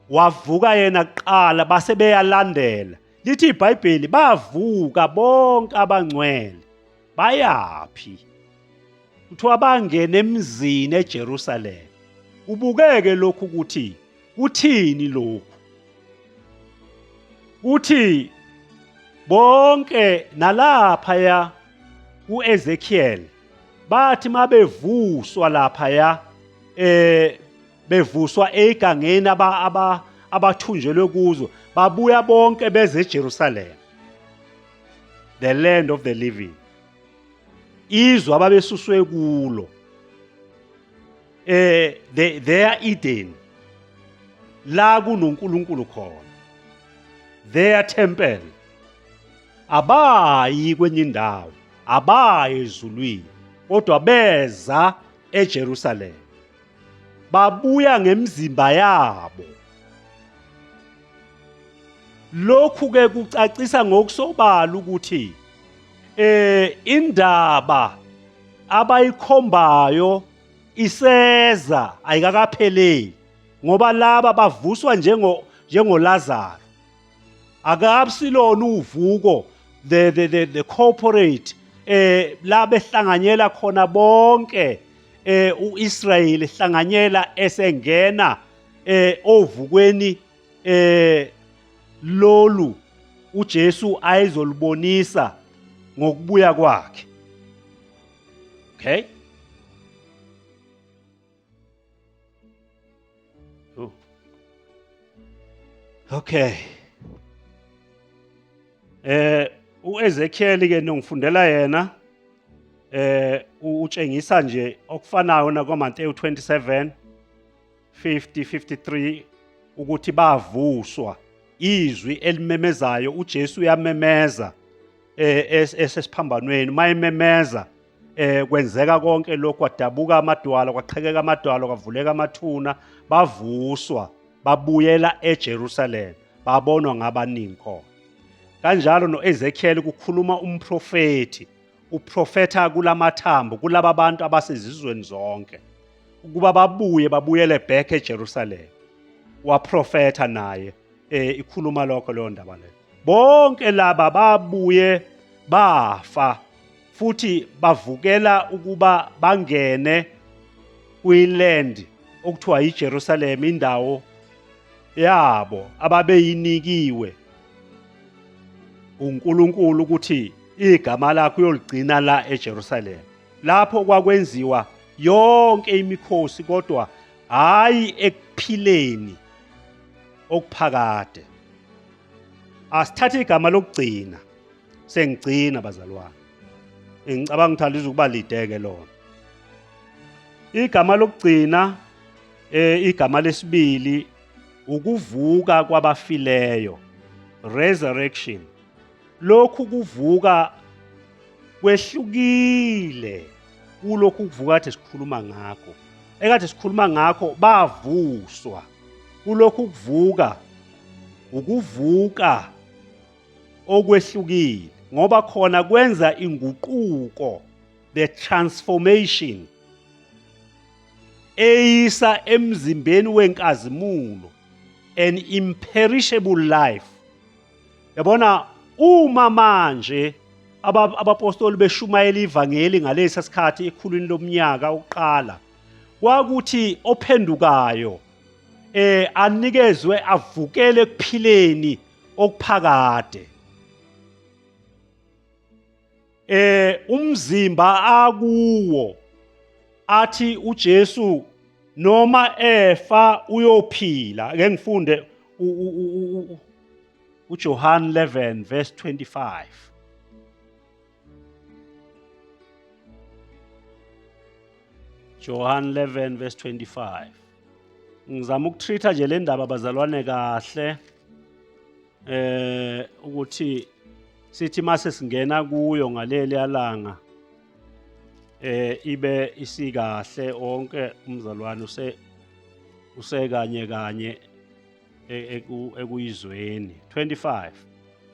wavuka yena kuqala, base beyalandela. Lithi iBhayibheli bavuka bonke abangcwele. Bayaphi? Kuthiwa bangena emzini eJerusalem. Ubukeke lokhu ukuthi kuthini lokhu? Kuthi bonke nalapha ya kuEzekiel bathi mabevuswa lapha ya bevuswa egangeni abathunjelwe kuzo, babuya bonke beze eJerusalem, the land of the living, izwe ababesuswe kulo, their Eden, la kunoNkulunkulu khona, their temple. Abayi kwenye indawo, abayi ezulwini, kodwa beza eJerusalem, babuya ngemizimba yabo. Lokhu ke kucacisa ngokusobala ukuthi indaba abayikhombayo iseza, ayikakapheleli, ngoba laba bavuswa njengoLazaro. Akabusilona uvuko the corporate la behlanganyela khona bonke, uIsrayeli ehlanganyela esengena ovukweni lolu uJesu ayezolubonisa ngokubuya kwakhe. Okay? Oh. Okay. uEzekiel ke nongifundela yena utshengisa nje okufanayo nakoMateyu 27 50 53 ukuthi bavuswa izwi elimemezayo. uJesu uyamemeza esesiphambanweni, mayememeza kwenzeka konke lokhu, kwadabuka amadwala, kwaqhekeka amadwala, kwavuleka amathuna, bavuswa, babuyela eJerusalem, babonwa ngabaningi khona. Kanjalo noEzekiel kukhuluma umprofeti, uprofetha kulamathambo kulaba bantu abasezizweni zonke ukuba babuye, babuyele back eJerusalem. Waprofetha naye ikhuluma lokho leyo ndaba leyo. Bonke laba babuye bafa futhi bavukela ukuba bangene kwiland okuthiwa yiJerusalem, indawo yabo ababeyinikiwe uNkulunkulu ukuthi igama lakho uyoligcina la eJerusalem, lapho kwakwenziwa yonke imikhosi, kodwa hayi ekuphileni okuphakade. Asithathe igama lokugcina, sengigcina bazalwane, ngicabanga ukuthi alizukuba lideke lona igama lokugcina. Igama lesibili ukuvuka kwabafileyo, resurrection. Lokhu kuvuka kwehlukile kulokhu kuvuka kade sikhuluma ngakho. Ekade sikhuluma ngakho bavuswa, kulokhu kuvuka ukuvuka okwehlukile, ngoba khona kwenza inguquko, the transformation. Eyisa emzimbeni wenkazimulo, an imperishable life. Yabona uma manje abapostoli beshumayela ivangeli ngalesa sikhathi ekhulwini lomnyaka oqala, kwakuthi ophendukayo anikezwe avukele ekuphileni okuphakade. Umzimba akuwo athi uJesu noma efa uyophila. Ake ngifunde uJohn 11 verse 25. Johann 11 verse 25. Ngizama ukutreat nje le ndaba bazalwane kahle ukuthi sithi mase singena kuyo ngaleli yalanga ibe isikahle wonke umzalwane usekanye kanye ekuyizweni. 25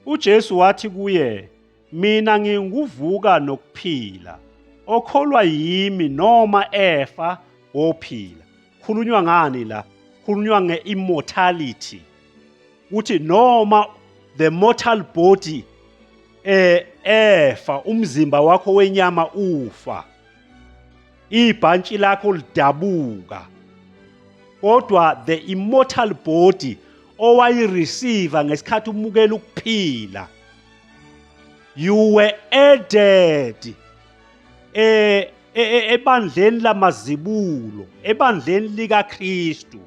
uJesu wathi kuye, mina nginguvuka nokuphila, okholwa yimi noma efa wophila. Khulunywa ngani la? Khulunywa nge-immortality, ukuthi noma the mortal body efa, umzimba wakho wenyama ufa, ibhantshi lakho lidabuka, kodwa the immortal body owayireceive ngesikhathi umukela ukuphila, you were added ebandleni lamazibulo, ebandleni likaKristu.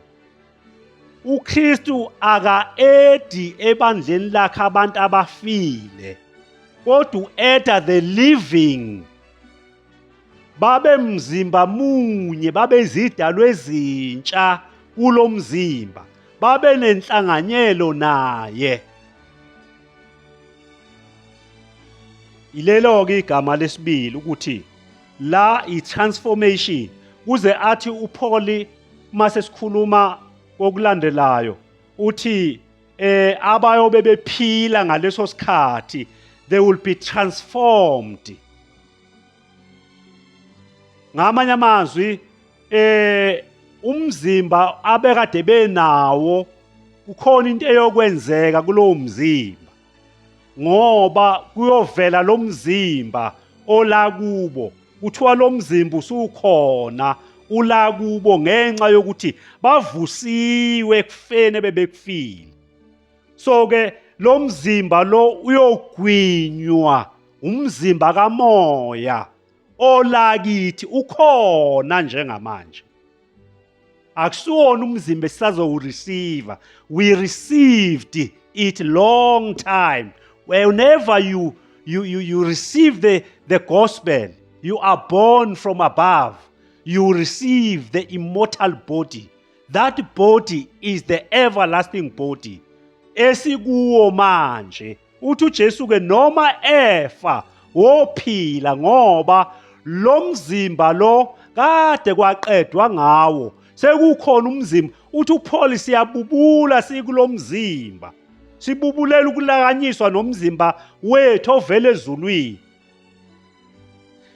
uKristu aka-edi ebandleni lakhe abantu abafile, kodwa u-eda the living. Babe mzimba munye, babe izidalwa ezintsha kulomzimba, babe nenhlanganyelo naye. Ilelo-ke igama lesibili ukuthi la i-transformation, kuze athi uPaul uma sesikhuluma kokulandelayo uthi abayobe bephila ngaleso sikhathi, they will be transformed. Ngamanye amazwi umzimba abekade benawo, kukhona into eyokwenzeka kulowo mzimba, ngoba kuyovela lo mzimba ola kubo. Kuthiwa lo mzimba usukhona ula kubo ngenxa yokuthi bavusiwe ekufeni ebebekufile. So ke lo mzimba lo uyogwinywa umzimba kamoya olakithi ukhona njengamanje. Akusiwona umzimba esisazowureceive, we received it long time. Whenever you receive the gospel, you are born from above, you receive the immortal body. That body is the everlasting body esikuwo manje. Uthi uJesu ke noma efa wophila, ngoba lo mzimba lo kade kwaqedwa ngawo, sekukhona umzimba. Uthi uPaul siyabubula sikulomzimba, sibubulela ukulakanyiswa nomzimba wethu ovela ezulwini.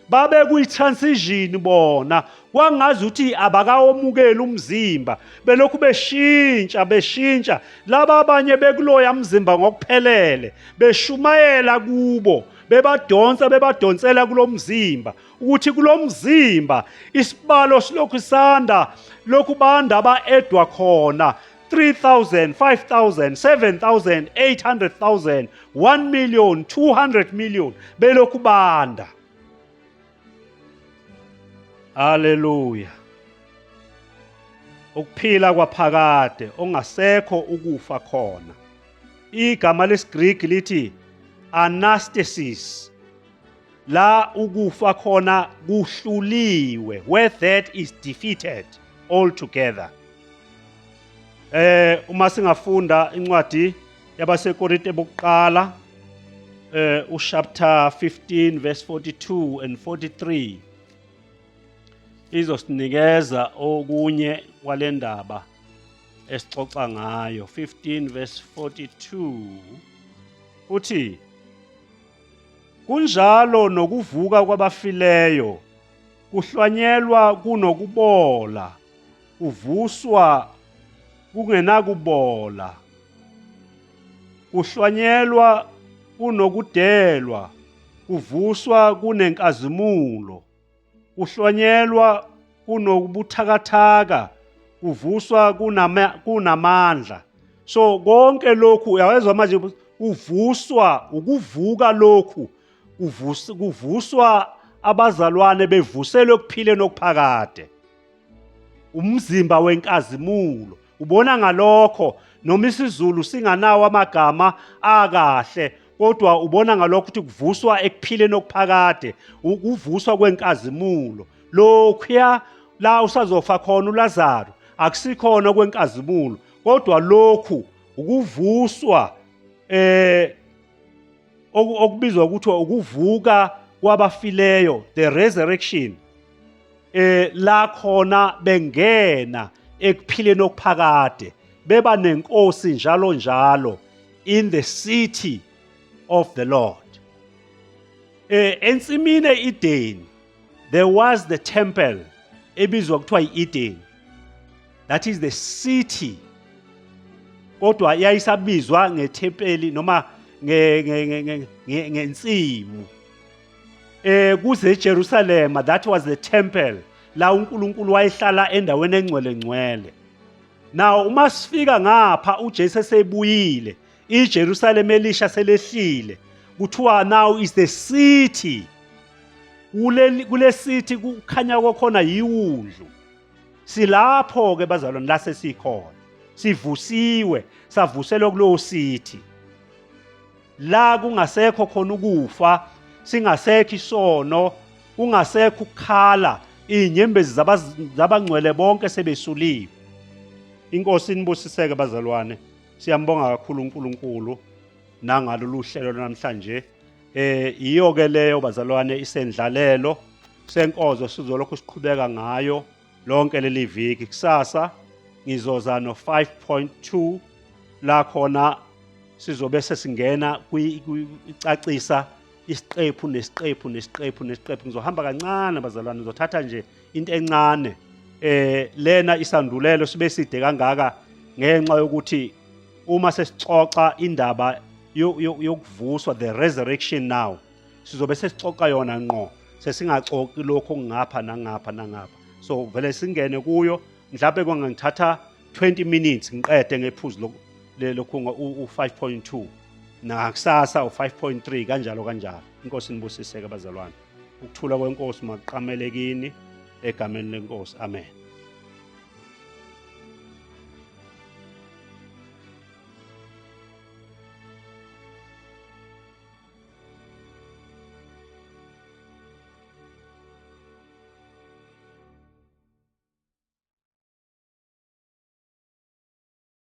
Babe kuyi-transition bona, kwangazi ukuthi abakawomukeli umzimba, belokhu beshintsha beshintsha. Laba abanye bekuloya mzimba ngokuphelele, beshumayela kubo, bebadonsa bebadonsela kulomzimba, ukuthi kulomzimba isibalo silokhu sanda, lokhu banda abaedwa khona 3000, 5000, 7000, 800,000, 1 million, 200 million, belokhu banda. Haleluya. Ukuphila kwaphakade ongasekho ukufa khona. Igama lesiGreek lithi anastasis, la ukufa khona kuhluliwe, where that is defeated altogether. Uma singafunda incwadi yabaseKorinte bokuqala uchapter 15 verse 42 and 43 izosinikeza okunye kwalendaba esixoxa ngayo. 15 verse 42 uthi, kunjalo nokuvuka kwabafileyo kuhlwanyelwa kunokubola, Kuvuswa kungenakubola, kuhlwanyelwa kunokudelwa, kuvuswa kunenkazimulo, kuhlwanyelwa kunobuthakathaka, kuvuswa kunamandla. So konke lokhu uyawezwa manje, uvuswa ukuvuka lokhu, kuvuswa abazalwane bevuselwe ekuphileni okuphakade, umzimba wenkazimulo. Ubona ngalokho, noma isiZulu singanawo amagama akahle, kodwa ubona ngalokho ukuthi kuvuswa ekuphileni okuphakade, ukuvuswa kwenkazimulo. Lokhuya la usazofa khona uLazaru akusikhona kwenkazimulo, kodwa lokhu ukuvuswa okubizwa ukuthi ukuvuka kwabafileyo, the resurrection, la khona bengena ekuphileni okuphakade, beba nenkosi njalo njalo in the city of the Lord. Ensimini eEden there was the temple ebizwa kuthiwa iEden, that is the city, kodwa yayisabizwa ngethempeli noma ngensimu. Kuze eJerusalem, that was the temple la uNkulunkulu wayehlala endaweni engcwele ngcwele. Now uma sifika ngapha uJesu esebuyile, iJerusalem elisha selehlile, kuthiwa now is the city. Kule city kukhanya kwakhona yiwundlu. Silapho ke bazalwane, la sesikhona, sivusiwe, savuselwa kulowo city la kungasekho khona ukufa, singasekho isono, kungasekho ukukhala, izinyembezi zabangcwele bonke sebesuliwe. Inkosi inibusiseke bazalwane. Siyambonga kakhulu uNkulunkulu nangalolu hlelo namhlanje. Iyo ke leyo bazalwane, isendlalelo senkozo sizolokhu siqhubeka ngayo lonke leli viki. Kusasa ngizoza no 5.2 la khona sizobe sesingena kwicacisa isiqephu nesiqephu nesiqephu nesiqephu. Ngizohamba kancane bazalwane, ngizothatha nje into encane. Lena isandulelo sibe side kangaka ngenxa yokuthi uma sesixoxa indaba yokuvuswa, the resurrection now, sizobe sesixoxa yona ngqo, sesingaxoxi lokho okungapha nangapha nangapha. So vele singene kuyo, mhlawumbe kwangangithatha 20 minutes ngiqede ngephuzu lokhunga u-5.2, nakusasa u-5.3, kanjalo kanjalo. Inkosi nibusiseke bazalwane. Ukuthula kwenkosi makuqamele kini egameni lenkosi. Amen.